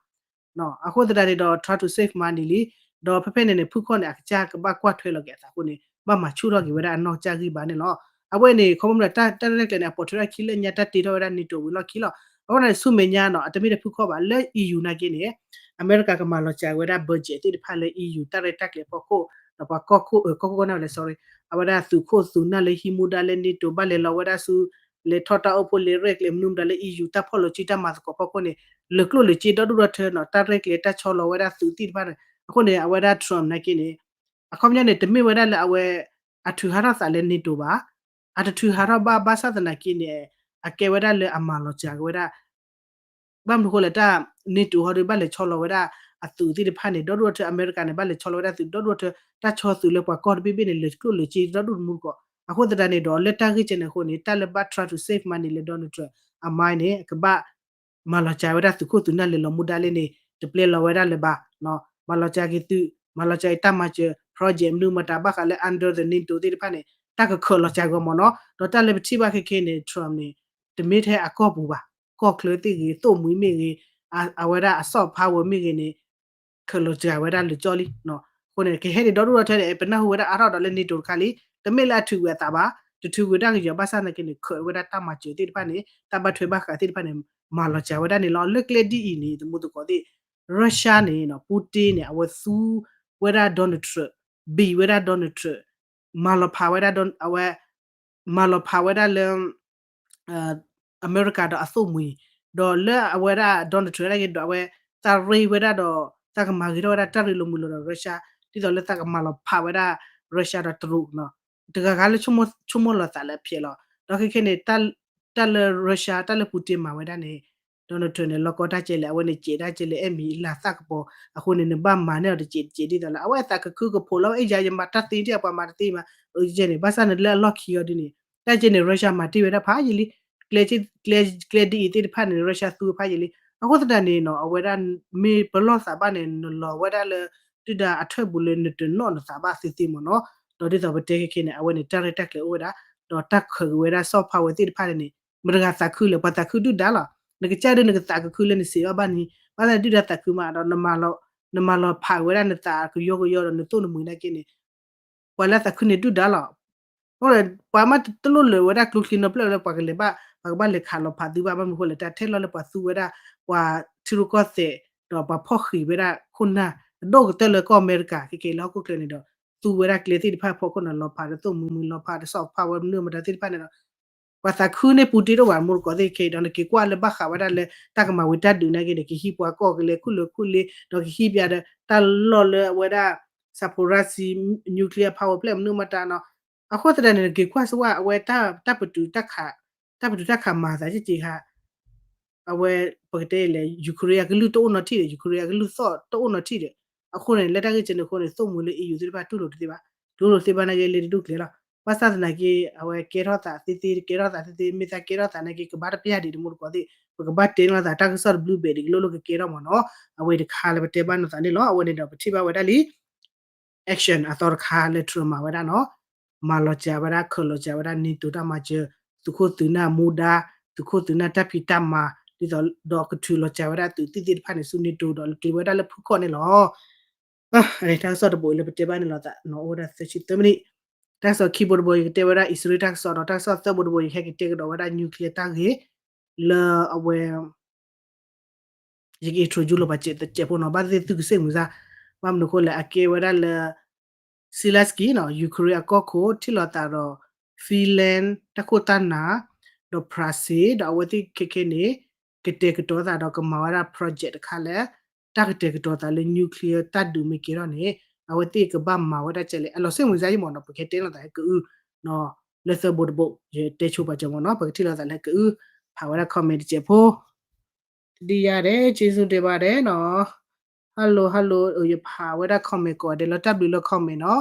အဃိသတးန့ၣ်ဒီး try to save money လံ. ဒီးဖဲဖဲန့ၣ်န့ၣ် ဖုခီၣ်န့ၣ် အကစၢ်ကဘၣ်ကွၢ်ထွဲလီၤက့ၤအသးအဃိန့ၣ် ဘၣ်မၤဆူၣ်ထီၣ်က့ၤဝဲဒၣ်အနီၢ်ကစၢ်ဂံၢ်ဘါန့ၣ်လီၤ. အဝဲန့ၣ် ခီဖျိလၢတၢ်ရဲၣ်တၢ်ကျဲၤန့ၣ် အပိာ်ထွဲထီၣ်ခံလၢညါတၢ်တ့ထီၣ်ဝဲဒၣ် NATO ဝံၤလီၢ်ခံလီၤ. အဃိန့ၣ် ဆူမဲာ်ညါနီၤ အတမ့ၢ်ထဲဖုခီၣ်ဘၣ် လၢ EU နာ်က့န့ၣ် အမဲရကၤကမၤလီၤစှၤဝဲဒၣ် budget သ့ၣ်တဖၣ်လၢ EU တၢ်ရဲၣ်တၢ်ကျဲၤအဖီခိၣ် ဒီးပှၤကီၢ်ခိၣ် ကီၢ်ခိၣ်ကီၢ်နၢ်ဝဲလဲၣ် sorry အဝဲဒၣ်သုးခိၣ်သုးနၢ်လၢဟံးမူဒါလၢ NATO ဘၣ်လဲၤလီၤဝဲဒၣ်ဆူ လဲၤထီၣ်တၢ်အိၣ်ဖှိၣ် လဲၤရဲၣ်ကျဲၤမနုၤမတၤလၢ EU တၢ်ဖီၣ်လိာ်စုတၢ်မၤသကိးဖီခိၣ်န့ၣ် လၢာ်ကျိၣ်လၢာ်စ့ဒီဒူၣ်ဒီထၢနီၤ တၢ်ရဲၣ်ကျဲၤတၢ်ဆီလီၤဝဲဒၣ်သုးသ့ၣ်တဖၣ်န့ၣ် အဃိန့ၣ် အဝဲဒၣ် Trump နာ်က့န့ၣ် အခီပညီန့ၣ် တမ့ၢ်ဝဲဒၣ်လၢအဝဲ အထုးဟးထီၣ်သးလၢ NATO ဘၣ်, အတထုးဟးထီၣ်ဘၣ် ဘၣ်ဆၣ်သနာ်က့န့ၣ် အကဲဝဲဒၣ်လၢအမၤလီၤစှၤက့ၤဝဲဒၣ် ဘၣ်မနုၤဃိလဲၣ် တၢ် NATO ဟီဒီး ဘၣ်လဲၤဆီလီၤဝဲဒၣ် အသုးသ့ၣ်တဖၣ်န့ၣ် ဒီဒိၣ်ထၢ အမဲရကၤန့ၣ် ဘၣ်လဲၤဆီလီၤဝဲဒၣ်သုး ဒီဒိၣ်ထၢ တၢ်ဆီသုးလၢပှၤကီၢ်တဘ့ၣ်ဘ့ၣ်န့ၣ် လဲၤကျိၣ်လဲၤစ့ဒီဒိၣ်တမူတကိး. အဃိသတးန့ၣ်ဒီး လၢတၢ်ဂ့ၢ်ကဲန့ၣ်အဃိန့ၣ် တၢ်လၢဘၣ် try to save money လၢ Donald Trump အ mind န့ၣ် ကဘၣ် မၤလီၤစှၤဝဲဒၣ်သုးခိၣ်သုးနၢ်လဲၤလီၤမူဒါလၢန့ၣ် တပျဲလီၤဝဲဒၣ်လၢၤဘၣ်, မၤလီၤစှၤက့ၤသုး မၤလီၤစှၤက့ၤတၢ်မၤစၢၤ project မနုၤမတၤ ဘၣ်ဃးလၢ under the NATO သ့ၣ်တဖၣ်န့ၣ် တၢ်ကခၢၣ်လီၤစှၤဂီၢ်မ့ၢ်နီၤ. ဒီးတၢ်လၢပထံၣ်ဘၣ်ခဲခဲန့ၣ် Trump န့ၣ် တမ့ၢ်ထဲအကီၢ်ပူၤဘၣ်, ကီၢ်ချၢသ့ၣ်ဂ့ၤ သိၣ်မှံၤမ့ၢ်ဂ့ၤ အဝဲဒၣ်အ soft power မ့ၢ်ဂ့ၤန့ၣ် ခၢၣ်လီၤစှၤဝဲဒၣ်လၢကၠီလံ. အဃိန့ၣ် ကဟဲန့ၣ်ဒီဒိၣ်ဒီထၢန့ၣ် ပနၢ်ဟူဝဲဒၣ်အါထီၣ်ဒီးလၢ NATO တခါလံ, တမ့ၢ်လၢအထုးကွံာ်အသးဘၣ်, တထုးကွံာ်တၢ်ကယီၤဘၣ်ဆၣ်သနာ်က့န့ၣ် ခၢၣ်ဝဲဒၣ်တၢ်မၤစၢၤသ့ၣ်တဖၣ်န့ၣ် တၢ်ဘၣ်ထွဲဘၣ်ဃးသ့ၣ်တဖၣ်န့ၣ် မၤလီၤစှၤဝဲဒၣ်န့ၣ်လီၤ. လၢကျဲဒ်အံၤန့ၣ် တမူတကိးသ့ၣ် Russia န့ၣ် Putin န့ၣ် အဝဲသူဝဲဒၣ် Donald Trump, ဘံၣ်ဝဲဒၣ် Donald Trump, မၤလီၤဖးဝဲဒၣ် အဝဲ မၤလီၤဖးဝဲဒၣ်လၢ အမဲရကၤဒီးအသိၣ်မှံၤ, ဒီးလၢအဝဲဒၣ် Donald Trump နာ်က့ဒီး အဝဲသးရ့ဝဲဒၣ်ဒီး သးကမၤဂ့ၤထီၣ်ဝဲဒၣ်တၢ်ရ့လိာ်မုာ်လိာ်ဒီး Russia ဒ်သိးလၢသးကမၤလီၤဖးဝဲဒၣ် Russia ဒီးတရူး တဂၤဂၤလၢဆိကမိၣ်လီၤသးလၢအဖျဲးလီၤ. ဒီးခဲခဲန့ၣ် တၢ်လၢ Russia တၢ်လၢ Putin မၤဝဲဒၣ်န့ၣ် Donald Trump န့ၣ် လီၤကီတၢ်ကဲလဲၣ် အဝဲန့ၣ်စဲးတၢ်ကဲလဲၣ် အဲၣ်မံၤလၢသၣ်ကပီၤ အဃိန့ၣ် နဘၣ်မၤန့ၢ်အီၤတစဲးတစဲးဒ်သိးလၢ အဝဲသးကခုကဖိးလီၤ အဲၣ်ယၤယမၤတၢ်သ့ တၢ်ပှၤမၤတသ့မး အကဲန့ၣ် ဘၣ်ဆၣ်န့ၣ်လၢအလီၢ်ခံအီၤဒ်န့ၣ် တၢ်ကဲန့ၣ် Russia မၤတ့ၢ်ဝဲဒၣ်ဖးယံာ်လံ ကျဲဒ်အံၤသ့ၣ်တဖၣ်န့ၣ် Russia သူဖးယံာ်လံ အဃိသတးန့ၣ်နီၤ အဝဲဒၣ် မ့ၢ်ပလီၢ်သးဘၣ်န့ၣ် နလီၤဝဲဒၣ်လၢ ဒုၣ်ဒါအထၢၣ်ပူၤလၢနတနီၣ်နသးဘၣ်သ့သ့မ့ၢ်နီၤ ဒီးဒ်သိးပတဲခဲခဲန့ၣ် အဝဲန့ၣ် တၢ်ရဲၣ်တၢ်ကျဲၤအိၣ်ဝဲဒၣ် ဒီးတၢ်ခၢၣ်က့ၤဝဲဒၣ် soft power သ့ၣ်တဖၣ်န့ၣ် မတဂၤသးခုလၢၤ ပှၤသးခုဒုၣ်ဒါလီၤ နကစၢ်ဒုးနကသးကခုလၢနစံးအီၤဘၣ်န့ၣ် ဘၣ်သးဒုၣ်ဒါသးခုမးဒီး နမၤလီၤဖးက့ၤဝဲဒၣ်နသးကယီကယီဒီးနသိၣ်နမှံၤနာ်က့န့ၣ် ပှၤလၢသးခုန့ၣ်ဒုၣ်ဒါလီၤ အဃိ ပှၤမ့ၢ်တလိၣ်လၢၤဝဲဒၣ်ကျိချံနီတဖျၢၣ်လၢပှၤကလဲၤဘၣ် ပှၤကဘၣ်လဲၤခးလီၤဖးသုဘၣ် ဘၣ်မနုၤဃိလဲၣ် တၢ်ထဲလီၤလၢပှၤသူဝဲဒၣ် ပှၤထံရူၢ်ကီၢ်သဲး ဒီးပှၤဖီၣ်ဃံးဝဲဒၣ်ခိၣ်နၢ် အဒိၣ်ကတၢၢ်လၢကီၢ်အမဲရကၤ ခဲက့ၤလၢဟီၣ်ခိၣ်ချၢန့ၣ်ဒီး သူဝဲဒၣ်ကျဲသ့ၣ်တဖၣ်ဖီခိၣ်န့ၣ် လီၤဖးဒီးသိၣ်မှံၤမှံၤ လီၤဖးဒီး soft power မနုၤမတၤသ့ၣ်တဖၣ်န့ၣ်ဒီး ပှၤသးခုန့ၢ်ပူတ့ၢ်တအိၣ်ဘၣ် မူတကိးသ့ၣ်ခဲအံၤဒီး နက့ၤကွၢ်လၢဘၣ်ဃးဝဲဒၣ်လၢ တၢ်ကမၤဝံၤတၢ်ဒုးနာ်က့န့ၣ် ကဟံးပှၤကီၢ်ကလဲၤခူၣ်လၢခူၣ်လ့ ဒီးကဟံးပၠးဒီး တၢ်လီၢ်လၢအဝဲဒၣ် Zaporizhzhia nuclear power plant မနုၤမတၤနီၤ အဃိသတးန့ၣ် နက့ၤကွၢ်စ့ၢ်ဝဲ အဝဲတၢ်ပတုာ် တၢ်ပတုာ်တၢ်ခးမၤသးကက့ၤခါ အဝဲ ပကတဲလဲၣ် Ukraine အကလုၢ်တအိၣ်နီတထံၣ်ဒီး Ukraine အကလုၢ်သီၣ်တအိၣ်နီတထံၣ်ဒီး အဃိန့ၣ် လၢတၢ်ဂ့ၢ်ကဲန့ၣ်အဃိန့ၣ် သိၣ်မှံၤလၢ E U သ့ၣ်တဖၣ်တူၢ်လိာ်တသ့ဘၣ် တူၢ်လိာ်သ့ဘၣ်နာ်က့လၢတဒူၣ်ကျဲလီၤ ဘၣ်ဆၣ်သနာ်က့ အဝဲကဲထီၣ်သးသ့သ့ ကဲထီၣ်သးသ့သ့ မ့ၢ်သးကဲထီၣ်သးသ့သ့ မ့ၢ်သးကဲထီၣ်သးန့ၣ်က့ ကဘၣ်တပျၢ်ဒံးတမူတကိးသ့ၣ် ပကဘၣ်တဲန့ၢ်လိာ်သးတၢ်ကစီၣ်တဘျုးဘဲးဒံးကလိၣ်လိၣ်ကကဲထီၣ်မ့ၢ်နီၤ အဝဲတခါလၢပတဲဘၣ်န့ၢ်သးန့ၣ်လီၤ အဝဲန့ၣ်ဒီးပထံၣ်ဘၣ်ဝဲဒၣ်လံ action အသီတခါလၢ Trump မၤဝဲဒၣ်နီၤ မၤလီၤစှၤဝဲဒၣ် ခၢၣ်လီၤစှၤဝဲဒၣ် NATO တၢ်မၤစၢၤ သုးခိၣ်သုးနၢ်မူဒါ သုးခိၣ်သုးနၢ်တၢ်ဖံးတၢ်မၤ ဒ်သိးဒီးကထုးလီၤစှၤဝဲဒၣ်သုးသ့ၣ်သ့ၣ်တဖၣ်န့ၣ် ဆူ NATO ဒီးက့ၤဝဲဒၣ်လၢဖုခီၣ်န့ၣ်လီၤ တၢ်ကစီၣ်တဘိးအံၤလၢပတဲဘၣ်န့ၣ်လီၤသးနီၤ အိၣ်ဝဲဒၣ်သၢဆံသၢမံးနံး တၢ်ကစီၣ်ခံဘိတဘိးအံၤ ကတဲဝဲဒၣ်အံၣ်စရ့လးတၢ်ကစီၣ်ဒီး တၢ်ကစီၣ်သၢဘိတဘိးအံၤ ဟဲက့ၤတဲကဒီးဝဲဒၣ် nuclear တၢ်ဂ့ၢ် လၢအဝဲ ယက introduce လိာ်ပှၤစဲးဖိနီၤ ဘၣ်သ့ၣ်သ့ၣ်သုကစ့ၢ်မုာ်စၢ် ဘၣ်မနုၤအဃိလဲၣ် အကဲဝဲဒၣ်လၢ Zelenskyy နီၤ Ukraine အကီၢ်ခိၣ် ထံၣ်လိာ်သးဒီး Finland တၢ်ခိၣ်တၢ်နၢ် ဒီး Brazil ဒီးအဝဲသ့ၣ်ခဲခဲန့ၣ် ကတဲာ်ကတီၤသးဒီးကမၤဝဲဒၣ် project တခါလၢ တၢ်ကတဲာ်ကတီၤသးလၢ nuclear တၢ်ဒုးမ့ၢ်ကဲထီၣ်န့ၣ် အဝဲသ့ၣ်ကဘၣ်မၤဝဲဒၣ်ကဲလဲၣ် အလီၤစ့ၢ်မုာ်စၢ်ယံမ့ၢ်နီၤ ပကဟဲတဲလိာ်သးဟဲကအု လၢသၢဘိတဘိး ယတဲဆိပာ်စၢၤမ့ၢ်နီၤ ပကထံၣ်လိာ်သးလၢဟဲကအု ဖးဝဲဒၣ် comment တစဲးဖိ ဒ်ယၤဒဲး ကျေးဇူးတင်ပါတယ်နီၤ hello hello ယဖးဝဲဒၣ် comment ကိးဂၤဒဲးလီၤ တၢ်ဘျုးလၢ comment နီၤ